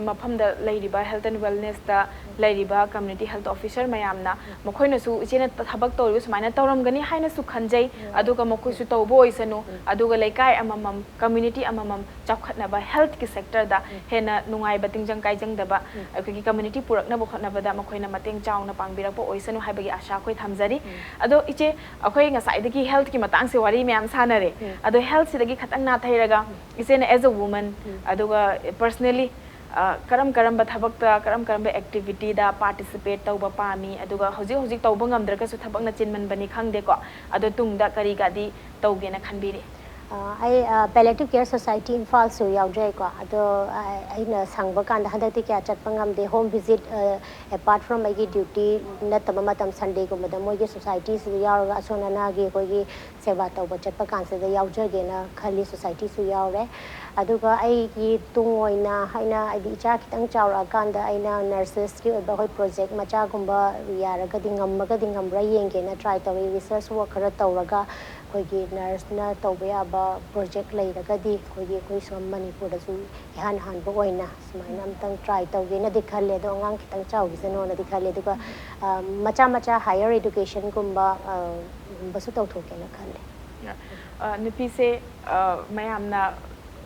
ꯃꯐꯝꯗ ꯂꯩꯔꯤꯕ ꯍꯦꯜꯊ ꯑꯦꯟ ꯋꯦꯜꯅꯦꯁꯇ ꯂꯩꯔꯤꯕ ꯀꯝꯃ꯭ꯌꯨꯅꯤꯇꯤ ꯍꯦꯜꯊ ꯑꯣꯐꯤꯁꯔ ꯃꯌꯥꯝꯅ, ꯃꯈꯣꯏꯅꯁꯨ ꯏꯆꯦꯅ ꯊꯕꯛ ꯇꯧꯔꯤꯕ ꯁꯨꯃꯥꯏꯅ ꯇꯧꯔꯝꯒꯅꯤ ꯍꯥꯏꯅꯁꯨ ꯈꯟꯖꯩ꯫ ꯑꯗꯨꯒ ꯃꯈꯣꯏꯁꯨ ꯇꯧꯕ ꯑꯣꯏꯁꯅꯨ꯫ ꯑꯗꯨꯒ ꯂꯩꯀꯥꯏ ꯑꯃꯃꯝ, ꯀꯝꯃ꯭ꯌꯨꯅꯤꯇꯤ ꯑꯃꯃꯝ ꯆꯥꯎꯈꯠꯅꯕ, ꯍꯦꯜꯊꯀꯤ ꯁꯦꯛꯇꯔꯗ ꯍꯦꯟꯅ ꯅꯨꯡꯉꯥꯏꯕ, ꯇꯤꯡꯖꯪ ꯀꯥꯏꯖꯪꯗꯕ ꯑꯩꯈꯣꯏꯒꯤ ꯀꯝꯃ꯭ꯌꯨꯅꯤꯇꯤ ꯄꯨꯔꯛꯅꯕ ꯍꯣꯠꯅꯕꯗ ꯃꯈꯣꯏꯅ ꯃꯇꯦꯡ ꯆꯥꯎꯅ ꯄꯥꯡꯕꯤꯔꯛꯄ ꯑꯣꯏꯁꯅꯨ ꯍꯥꯏꯕꯒꯤ ꯑꯥꯁꯥ ꯑꯩꯈꯣꯏ ꯊꯝꯖꯔꯤ꯫ ꯑꯗꯣ ꯏꯆꯦ, ꯑꯩꯈꯣꯏ ꯉꯁꯥꯏꯗꯒꯤ ꯍꯦꯜꯊꯀꯤ ꯃꯇꯥꯡꯁꯦ ꯋꯥꯔꯤ ꯃꯌꯥꯝ ꯁꯥꯟꯅꯔꯦ꯫ ꯑꯗꯣ ꯍꯦꯜꯊꯁꯤꯗꯒꯤ ꯈꯇꯪ ꯅꯥꯊꯩꯔꯒ, ꯏꯆꯦꯅ as a woman, ꯑꯗꯨꯒ personally, ꯑ, ꯀꯔꯝ ꯀꯔꯝꯕ ꯊꯕꯛꯇ, ꯀꯔꯝ ꯀꯔꯝꯕ ꯑꯦꯛꯇꯤꯚꯤꯇꯤꯗ ꯄꯥꯔꯇꯤꯁꯤꯄꯦꯠ ꯇꯧꯕ ꯄꯥꯝꯃꯤ? ꯑꯗꯨꯒ ꯍꯧꯖꯤꯛ ꯍꯧꯖꯤꯛ ꯇꯧꯕ ꯉꯝꯗ꯭ꯔꯒꯁꯨ, ꯊꯕꯛꯅ ꯆꯤꯟꯃꯟꯕꯅꯤ ꯈꯪꯗꯦꯀꯣ, ꯑꯗꯣ ꯇꯨꯡꯗ ꯀꯔꯤꯒꯗꯤ ꯇꯧꯒꯦꯅ ꯈꯟꯕꯤꯔꯤ? ꯑ, ꯑꯩ, ꯑ, Palliative Care Society ꯏꯝꯐꯥꯜꯁꯨ ꯌꯥꯎꯖꯩꯀꯣ꯫ ꯑꯗꯣ, ꯑ, ꯑꯩꯅ ꯁꯪꯕ ꯀꯥꯟꯗ, ꯍꯟꯗꯛꯇꯤ ꯀꯌꯥ ꯆꯠꯄ ꯉꯝꯗꯦ, ꯍꯣꯝ ꯚꯤꯖꯤꯠ, ꯑ, ꯑꯦꯄꯥꯔꯠ ꯐ꯭ꯔꯣꯝ ꯑꯩꯒꯤ ꯗ꯭ꯌꯨꯇꯤ ꯅꯠꯇꯕ ꯃꯇꯝ, ꯁꯟꯗꯦꯒꯨꯝꯕꯗ ꯃꯣꯏꯒꯤ ꯁꯣꯁꯥꯏꯇꯤꯁꯤꯗ ꯌꯥꯎꯔꯒ ꯑꯁꯣꯟ ꯑꯅꯥꯒꯤ ꯑꯩꯈꯣꯏꯒꯤ ꯁꯦꯕꯥ ꯇꯧꯕ ꯆꯠꯄ ꯀꯥꯟꯁꯤꯗ ꯌꯥꯎꯖꯒꯦꯅ ꯈꯜꯂꯤ, ꯁꯣꯁꯥꯏꯇꯤꯁꯨ ꯌꯥꯎꯔꯦ꯫ ꯑꯗꯨꯒ ꯑꯩꯒꯤ ꯇꯨꯡ ꯑꯣꯏꯅ, ꯑꯩꯅ ꯍꯥꯏꯗꯤ ꯏꯆꯥ ꯈꯤꯇꯪ ꯆꯥꯎꯔꯛꯑꯀꯥꯟꯗ ꯑꯩꯅ ꯅꯔꯁꯦꯁꯀꯤ ꯑꯣꯏꯕ ꯑꯩꯈꯣꯏ ꯄ꯭ꯔꯣꯖꯦꯛ ꯃꯆꯥꯒꯨꯝꯕ ꯌꯥꯔꯒꯗꯤ, ꯉꯝꯃꯒꯗꯤ ꯉꯝꯕ꯭ꯔꯥ ꯌꯦꯡꯒꯦꯅ ꯇ꯭ꯔꯥꯏ ꯇꯧꯔꯤ, ꯔꯤꯁꯔꯁ ꯋꯥꯔꯛ ꯈꯔ ꯇꯧꯔꯒ ꯑꯩꯈꯣꯏꯒꯤ ꯅꯔꯁꯅ ꯇꯧꯕ ꯌꯥꯕ ꯄ꯭ꯔꯣꯖꯦꯛ ꯂꯩꯔꯒꯗꯤ ꯑꯩꯈꯣꯏꯒꯤ, ꯑꯩꯈꯣꯏ ꯁꯣꯝ ꯃꯅꯤꯄꯨꯔꯗꯁꯨ ꯏꯍꯥꯟ ꯍꯥꯟꯕ ꯑꯣꯏꯅ ꯁꯨꯃꯥꯏꯅ ꯑꯝꯇꯪ ꯇ꯭ꯔꯥꯏ ꯇꯧꯒꯦꯅꯗꯤ ꯈꯜꯂꯦ꯫ ꯑꯗꯣ ꯑꯉꯥꯡ ꯈꯤꯇꯪ ꯆꯥꯎꯈꯤꯁꯅꯣꯅꯗꯤ ꯈꯜꯂꯦ꯫ ꯑꯗꯨꯒ, ꯑ, ꯃꯆꯥ ꯃꯆꯥ ꯍꯥꯌꯔ ꯑꯦꯗꯨꯀꯦꯁꯟꯒꯨꯝꯕ, ꯑ, ꯒꯨꯝꯕꯁꯨ ꯇꯧꯊꯣꯛꯀꯦꯅ ꯈꯜꯂꯦ꯫ ꯑ, ꯅꯨꯄꯤꯁꯦ, ꯑ, ꯃꯌꯥꯝꯅ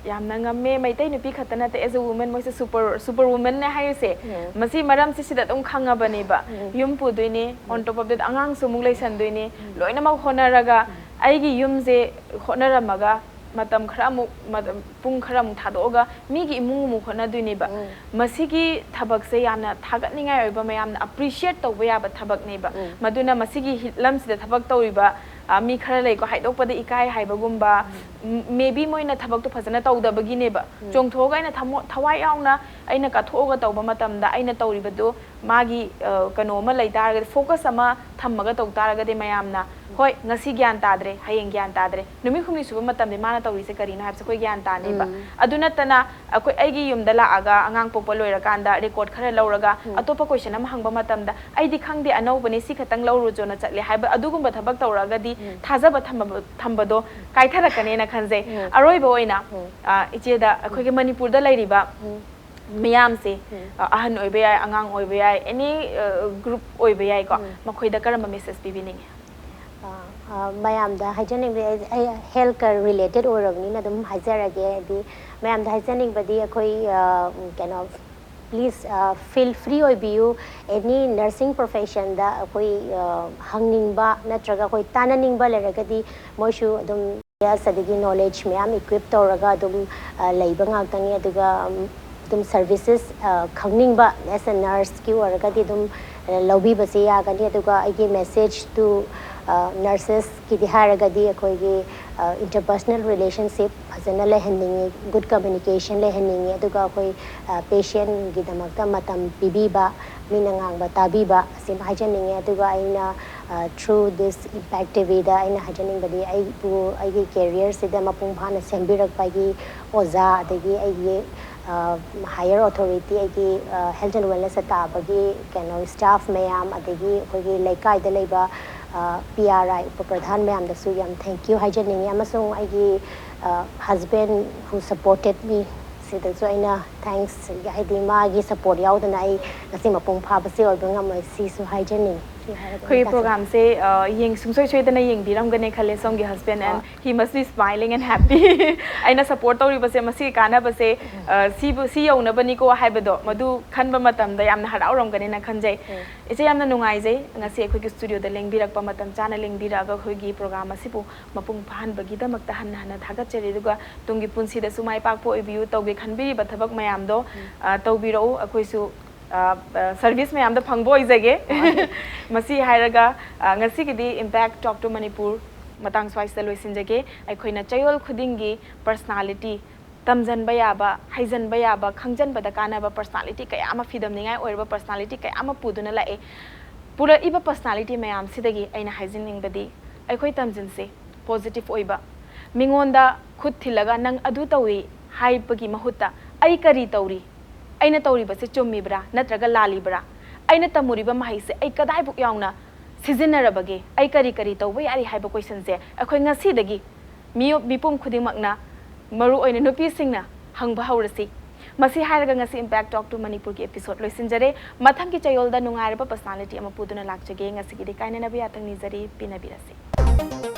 ꯌꯥꯝꯅ ꯉꯝꯃꯦ꯫ ꯃꯩꯇꯩ ꯅꯨꯄꯤ ꯈꯛꯇ ꯅꯠꯇꯦ, as a woman ꯃꯣꯏꯁꯦ super super woman ꯅꯦ ꯍꯥꯏꯔꯤꯁꯦ꯫ ꯃꯁꯤ ꯃꯔꯝꯁꯤ ꯁꯤꯗ ꯑꯗꯨꯝ ꯈꯪꯉꯕꯅꯦꯕ꯫ ꯌꯨꯝ ꯄꯨꯗꯣꯏꯅꯤ, on top of that ꯑꯉꯥꯡꯁꯨ ꯑꯃꯨꯛ ꯂꯩꯁꯟꯗꯣꯏꯅꯤ꯫ ꯂꯣꯏꯅꯃꯛ ꯍꯣꯠꯅꯔꯒ ꯑꯩꯒꯤ ꯌꯨꯝꯁꯦ ꯍꯣꯠꯅꯔꯝꯃꯒ ꯃꯇꯝ ꯈꯔ ꯑꯃꯨꯛ ꯃꯇꯝ ꯄꯨꯡ ꯈꯔ ꯑꯃꯨꯛ ꯊꯥꯗꯣꯛꯑꯒ ꯃꯤꯒꯤ ꯏꯃꯨꯡ ꯑꯃꯨꯛ ꯍꯣꯠꯅꯗꯣꯏꯅꯦꯕ꯫ ꯃꯁꯤꯒꯤ ꯊꯕꯛꯁꯦ ꯌꯥꯝꯅ ꯊꯥꯒꯠꯅꯤꯡꯉꯥꯏ ꯑꯣꯏꯕ, ꯃꯌꯥꯝꯅ appreciate ꯇꯧꯕ ꯌꯥꯕ ꯊꯕꯛꯅꯦꯕ꯫ ꯃꯗꯨꯅ ꯃꯁꯤꯒꯤ ꯍꯤ- ꯂꯝꯁꯤꯗ ꯊꯕꯛ ꯇꯧꯔꯤꯕ, ꯑ, ꯃꯤ ꯈꯔ ꯂꯩꯀꯣ, ꯍꯥꯏꯗꯣꯛꯄꯗ ꯏꯀꯥꯏ ꯍꯥꯏꯕꯒꯨꯝꯕ, maybe ꯃꯣꯏꯅ ꯊꯕꯛꯇꯣ ꯐꯖꯅ ꯇꯧꯗꯕꯒꯤꯅꯦꯕ꯫ ꯆꯣꯡꯊꯣꯛꯑꯒ ꯑꯩꯅ ꯊꯃꯣ- ꯊꯋꯥꯏ ꯌꯥꯎꯅ ꯑꯩꯅ ꯀꯠꯊꯣꯛꯑꯒ ꯇꯧꯕ ꯃꯇꯝꯗ ꯑꯩꯅ ꯇꯧꯔꯤꯕꯗꯨ ꯃꯥꯒꯤ, ꯑ, ꯀꯩꯅꯣ ꯑꯃ ꯂꯩ ꯇꯥꯔꯒꯗꯤ, focus ꯑꯃ ꯊꯝꯃꯒ ꯇꯧ ꯇꯥꯔꯒꯗꯤ ꯃꯌꯥꯝꯅ, "ꯍꯣꯏ, ꯉꯁꯤ ꯒ꯭ꯌꯥꯟ ꯇꯥꯗ꯭ꯔꯦ, ꯍꯌꯦꯡ ꯒ꯭ꯌꯥꯟ ꯇꯥꯗ꯭ꯔꯦ, ꯅꯨꯃꯤꯠ ꯍꯨꯝꯅꯤ ꯁꯨꯕ ꯃꯇꯝꯗꯤ ꯃꯥꯅ ꯇꯧꯔꯤꯁꯦ ꯀꯔꯤꯅꯣ?" ꯍꯥꯏꯕꯁꯦ ꯑꯩꯈꯣꯏ ꯒ꯭ꯌꯥꯟ ꯇꯥꯅꯦꯕ꯫ ꯑꯗꯨ ꯅꯠꯇꯅ ꯑꯩꯈꯣꯏ, ꯑꯩꯒꯤ ꯌꯨꯝꯗ ꯂꯥꯛꯑꯒ ꯑꯉꯥꯡ ꯄꯣꯛꯄ ꯂꯣꯏꯔꯀꯥꯟꯗ record ꯈꯔ ꯂꯧꯔꯒ ꯑꯇꯣꯞꯄ question ꯑꯃ ꯍꯪꯕ ꯃꯇꯝꯗ, "ꯑꯩꯗꯤ ꯈꯪꯗꯦ, ꯑꯅꯧꯕꯅꯦ, ꯁꯤ ꯈꯛꯇꯪ ꯂꯧꯔꯨꯆꯣꯅ" ꯆꯠꯂꯦ ꯍꯥꯏꯕ, ꯑꯗꯨꯒꯨꯝꯕ ꯊꯕꯛ ꯇꯧꯔꯛꯑꯒꯗꯤ ꯊꯥꯖꯕ ꯊꯝꯕ-, ꯊꯝꯕꯗꯣ ꯀꯥꯏꯊꯔꯛꯀꯅꯦꯅ ꯈꯟꯖꯩ꯫ ꯑꯔꯣꯏꯕ ꯑꯣꯏꯅ, ꯑ, ꯏꯆꯦꯗ ꯑꯩꯈꯣꯏꯒꯤ ꯃꯅꯤꯄꯨꯔꯗ ꯂꯩꯔꯤꯕ ꯃꯤꯌꯥꯝꯁꯦ, ꯑ, ꯑꯍꯟ ꯑꯣꯏꯕ ꯌꯥꯏ, ꯑꯉꯥꯡ ꯑꯣꯏꯕ ꯌꯥꯏ, any, ꯑ, group ꯑꯣꯏꯕ ꯌꯥꯏꯀꯣ, ꯃꯈꯣꯏꯗ ꯀꯔꯝꯕ message ꯄꯤꯕꯤꯅꯤꯡꯉꯤ? ꯑ, ꯑ, ꯃꯌꯥꯝꯗ ꯍꯥꯏꯖꯅꯤꯡꯕꯗꯤ, ꯑꯩ, ꯑꯩ health ꯀ related ꯑꯣꯏꯔꯕꯅꯤꯅ ꯑꯗꯨꯝ ꯍꯥꯏꯖꯔꯒꯦ꯫ ꯍꯥꯏꯗꯤ, ꯃꯌꯥꯝꯗ ꯍꯥꯏꯖꯅꯤꯡꯕꯗꯤ, ꯑꯩꯈꯣꯏ, ꯑ, ꯀꯩꯅꯣ, please, ꯑ, feel free ꯑꯣꯏꯕꯤꯌꯨ꯫ Any nursing profession ꯗ ꯑꯩꯈꯣꯏ, ꯑ, ꯍꯪꯅꯤꯡꯕ ꯅꯠꯇ꯭ꯔꯒ ꯑꯩꯈꯣꯏ ꯇꯥꯟꯅꯅꯤꯡꯕ ꯂꯩꯔꯒꯗꯤ ꯃꯣꯏꯁꯨ ꯑꯗꯨꯝ skills ꯑꯗꯒꯤ knowledge ꯃꯌꯥꯝ equip ꯇꯧꯔꯒ ꯑꯗꯨꯝ, ꯑ, ꯂꯩꯕ ꯉꯥꯛꯇꯅꯤ꯫ ꯑꯗꯨꯒ, ꯎꯝ, ꯑꯗꯨꯝ services, ꯑ, ꯈꯪꯅꯤꯡꯕ as a nurse ꯀꯤ ꯑꯣꯏꯔꯒꯗꯤ ꯑꯗꯨꯝ, ꯑ, ꯂꯧꯕꯤꯕꯁꯦ ꯌꯥꯒꯅꯤ꯫ ꯑꯗꯨꯒ ꯑꯩꯒꯤ message to, ꯑ, nurses ꯀꯤꯗꯤ ꯍꯥꯏꯔꯒꯗꯤ ꯑꯩꯈꯣꯏꯒꯤ, ꯑ, interpersonal relationship ꯐꯖꯅ ꯂꯩꯍꯟꯅꯤꯡꯉꯤ, good communication ꯂꯩꯍꯟꯅꯤꯡꯉꯤ꯫ ꯑꯗꯨꯒ ꯑꯩꯈꯣꯏ, ꯑ, patient ꯒꯤꯗꯃꯛꯇ ꯃꯇꯝ ꯄꯤꯕꯤꯕ, ꯃꯤꯅ ꯉꯥꯡꯕ ꯇꯥꯕꯤꯕ, ꯑꯁꯤꯃ ꯍꯥꯏꯖꯅꯤꯡꯉꯤ꯫ ꯑꯗꯨꯒ ꯑꯩꯅ, ꯑ, through this Impact T V ꯗ ꯑꯩꯅ ꯍꯥꯏꯖꯅꯤꯡꯕꯗꯤ, ꯑꯩꯕꯨ ꯑꯩꯒꯤ career ꯁꯤꯗ ꯃꯄꯨꯡ ꯐꯥꯅ ꯁꯦꯝꯕꯤꯔꯛꯄ ꯑꯩꯒꯤ ꯑꯣꯖꯥ, ꯑꯗꯒꯤ ꯑꯩꯒꯤ, ꯑ, higher authority, ꯑꯩꯒꯤ, ꯑ, health and wellness ꯇꯥꯕꯒꯤ ꯀꯩꯅꯣ staff ꯃꯌꯥꯝ, ꯑꯗꯒꯤ ꯑꯩꯈꯣꯏꯒꯤ ꯂꯩꯀꯥꯏꯗ ꯂꯩꯕ, ꯑ, P R I ꯎꯄ ꯄ꯭ꯔꯙꯥꯟ ꯃꯌꯥꯝꯗꯁꯨ ꯌꯥꯝ thank you ꯍꯥꯏꯖꯅꯤꯡꯉꯤ꯫ ꯑꯃꯁꯨꯡ ꯑꯩꯒꯤ, ꯑ, husband who supported me, ꯁꯤꯗꯁꯨ ꯑꯩꯅ thanks, ꯍꯥꯏꯗꯤ ꯃꯥꯒꯤ support ꯌꯥꯎꯗꯅ ꯑꯩ ꯉꯁꯤ ꯃꯄꯨꯡ ꯐꯥꯕꯁꯦ ꯑꯣꯏꯕ ꯉꯝꯃꯣꯏ, ꯁꯤꯁꯨ ꯍꯥꯏꯖꯅꯤꯡꯉꯤ꯫ ꯑꯩꯈꯣꯏꯒꯤ ꯄ꯭ꯔꯣꯒ꯭ꯔꯥꯝꯁꯦ, ꯑ, ꯌꯦꯡ-, ꯁꯨꯡꯁꯣꯏ ꯁꯣꯏꯗꯅ ꯌꯦꯡꯕꯤꯔꯝꯒꯅꯤ ꯈꯜꯂꯦ, ꯁꯣꯝꯒꯤ husband, and he must be smiling and happy. ꯑꯩꯅ support ꯇꯧꯔꯤꯕꯁꯦ, ꯃꯁꯤꯒꯤ ꯀꯥꯟꯅꯕꯁꯦ, ꯑ, ꯁꯤꯕꯨ, ꯁꯤ ꯌꯧꯅꯕꯅꯤꯀꯣ ꯍꯥꯏꯕꯗꯣ, ꯃꯗꯨ ꯈꯟꯕ ꯃꯇꯝꯗ ꯌꯥꯝꯅ ꯍꯔꯥꯎꯔꯝꯒꯅꯤꯅ ꯈꯟꯖꯩ꯫ ꯏꯆꯦ, ꯌꯥꯝꯅ ꯅꯨꯡꯉꯥꯏꯖꯩ ꯉꯁꯤ ꯑꯩꯈꯣꯏꯒꯤ ꯁ꯭ꯇꯨꯗꯤꯑꯣꯗ ꯂꯦꯡꯕꯤꯔꯛꯄ, ꯃꯇꯝ ꯆꯥꯅ ꯂꯦꯡꯕꯤꯔꯛꯑꯒ ꯑꯩꯈꯣꯏꯒꯤ ꯄ꯭ꯔꯣꯒ꯭ꯔꯥꯝ ꯑꯁꯤꯕꯨ ꯃꯄꯨꯡ ꯐꯥꯍꯟꯕꯒꯤꯗꯃꯛꯇ ꯍꯟꯅ ꯍꯟꯅ ꯊꯥꯒꯠꯆꯔꯤ꯫ ꯑꯗꯨꯒ ꯇꯨꯡꯒꯤ ꯄꯨꯟꯁꯤꯗꯁꯨ ꯃꯥꯏ ꯄꯥꯛꯄ ꯑꯣꯏꯕꯤꯌꯨ, ꯇꯧꯒꯦ ꯈꯟꯕꯤꯔꯤꯕ ꯊꯕꯛ ꯃꯌꯥꯝꯗꯣ, ꯑ, ꯇꯧꯕꯤꯔꯛꯎ꯫ ꯑꯩꯈꯣꯏꯁꯨ, ꯑ, ꯑ, ꯁꯔꯚꯤꯁ ꯃꯌꯥꯝꯗ ꯐꯪꯕ ꯑꯣꯏꯖꯒꯦ꯫ ꯃꯁꯤ ꯍꯥꯏꯔꯒ, ꯑ, ꯉꯁꯤꯒꯤꯗꯤ Impact Talk to Manipur ꯃꯇꯥꯡ ꯁ꯭ꯋꯥꯏꯁꯤꯗ ꯂꯣꯏꯁꯤꯟꯖꯒꯦ꯫ ꯑꯩꯈꯣꯏꯅ ꯆꯌꯣꯜ ꯈꯨꯗꯤꯡꯒꯤ personality, ꯇꯝꯖꯟꯕ ꯌꯥꯕ, ꯍꯩꯖꯟꯕ ꯌꯥꯕ, ꯈꯪꯖꯟꯕꯗ ꯀꯥꯟꯅꯕ personality ꯀꯌꯥ ꯑꯃ, ꯐꯤꯗꯝꯅꯤꯡꯉꯥꯏ ꯑꯣꯏꯔꯕ personality ꯀꯌꯥ ꯑꯃ ꯄꯨꯗꯨꯅ ꯂꯥꯛꯑꯦ꯫ ꯄꯨꯔꯛꯏꯕ personality ꯃꯌꯥꯝꯁꯤꯗꯒꯤ ꯑꯩꯅ ꯍꯥꯏꯖꯅꯤꯡꯕꯗꯤ, ꯑꯩꯈꯣꯏ ꯇꯝꯖꯤꯟꯁꯦ positive ꯑꯣꯏꯕ, ꯃꯤꯉꯣꯟꯗ ꯈꯨꯠ ꯊꯤꯜꯂꯒ "ꯅꯪ ꯑꯗꯨ ꯇꯧꯏ" ꯍꯥꯏꯕꯒꯤ ꯃꯍꯨꯠꯇ "ꯑꯩ ꯀꯔꯤ ꯇꯧꯔꯤ? ꯑꯩꯅ ꯇꯧꯔꯤꯕꯁꯦ ꯆꯨꯝꯃꯤꯕ꯭ꯔꯥ ꯅꯠꯇ꯭ꯔꯒ ꯂꯥꯜꯂꯤꯕ꯭ꯔꯥ? ꯑꯩꯅ ꯇꯝꯃꯨꯔꯤꯕ ꯃꯍꯩꯁꯦ ꯑꯩ ꯀꯗꯥꯏꯕꯨꯛ ꯌꯥꯎꯅ ꯁꯤꯖꯤꯟꯅꯔꯕꯒꯦ? ꯑꯩ ꯀꯔꯤ ꯀꯔꯤ ꯇꯧꯕ ꯌꯥꯔꯤ?" ꯍꯥꯏꯕ questionꯁꯦ ꯑꯩꯈꯣꯏ ꯉꯁꯤꯗꯒꯤ ꯃꯤꯑꯣ-, ꯃꯤꯄꯨꯝ ꯈꯨꯗꯤꯡꯃꯛꯅ, ꯃꯔꯨꯑꯣꯏꯅ ꯅꯨꯄꯤꯁꯤꯡꯅ ꯍꯪꯕ ꯍꯧꯔꯁꯤ꯫ ꯃꯁꯤ ꯍꯥꯏꯔꯒ ꯉꯁꯤ Impact Talk to ꯃꯅꯤꯄꯨꯔꯒꯤ episode ꯂꯣꯏꯁꯤꯟꯖꯔꯦ꯫ ꯃꯊꯪꯒꯤ ꯆꯌꯣꯜꯗ ꯅꯨꯡꯉꯥꯏꯔꯕ personality ꯑꯃ ꯄꯨꯗꯨꯅ ꯂꯥꯛꯆꯒꯦ꯫ ꯉꯁꯤꯒꯤꯗꯤ ꯀꯥꯏꯅꯅꯕ ꯌꯥꯊꯪ ꯅꯤꯖꯔꯤ꯫ ꯄꯤꯅꯕꯤꯔꯁꯤ꯫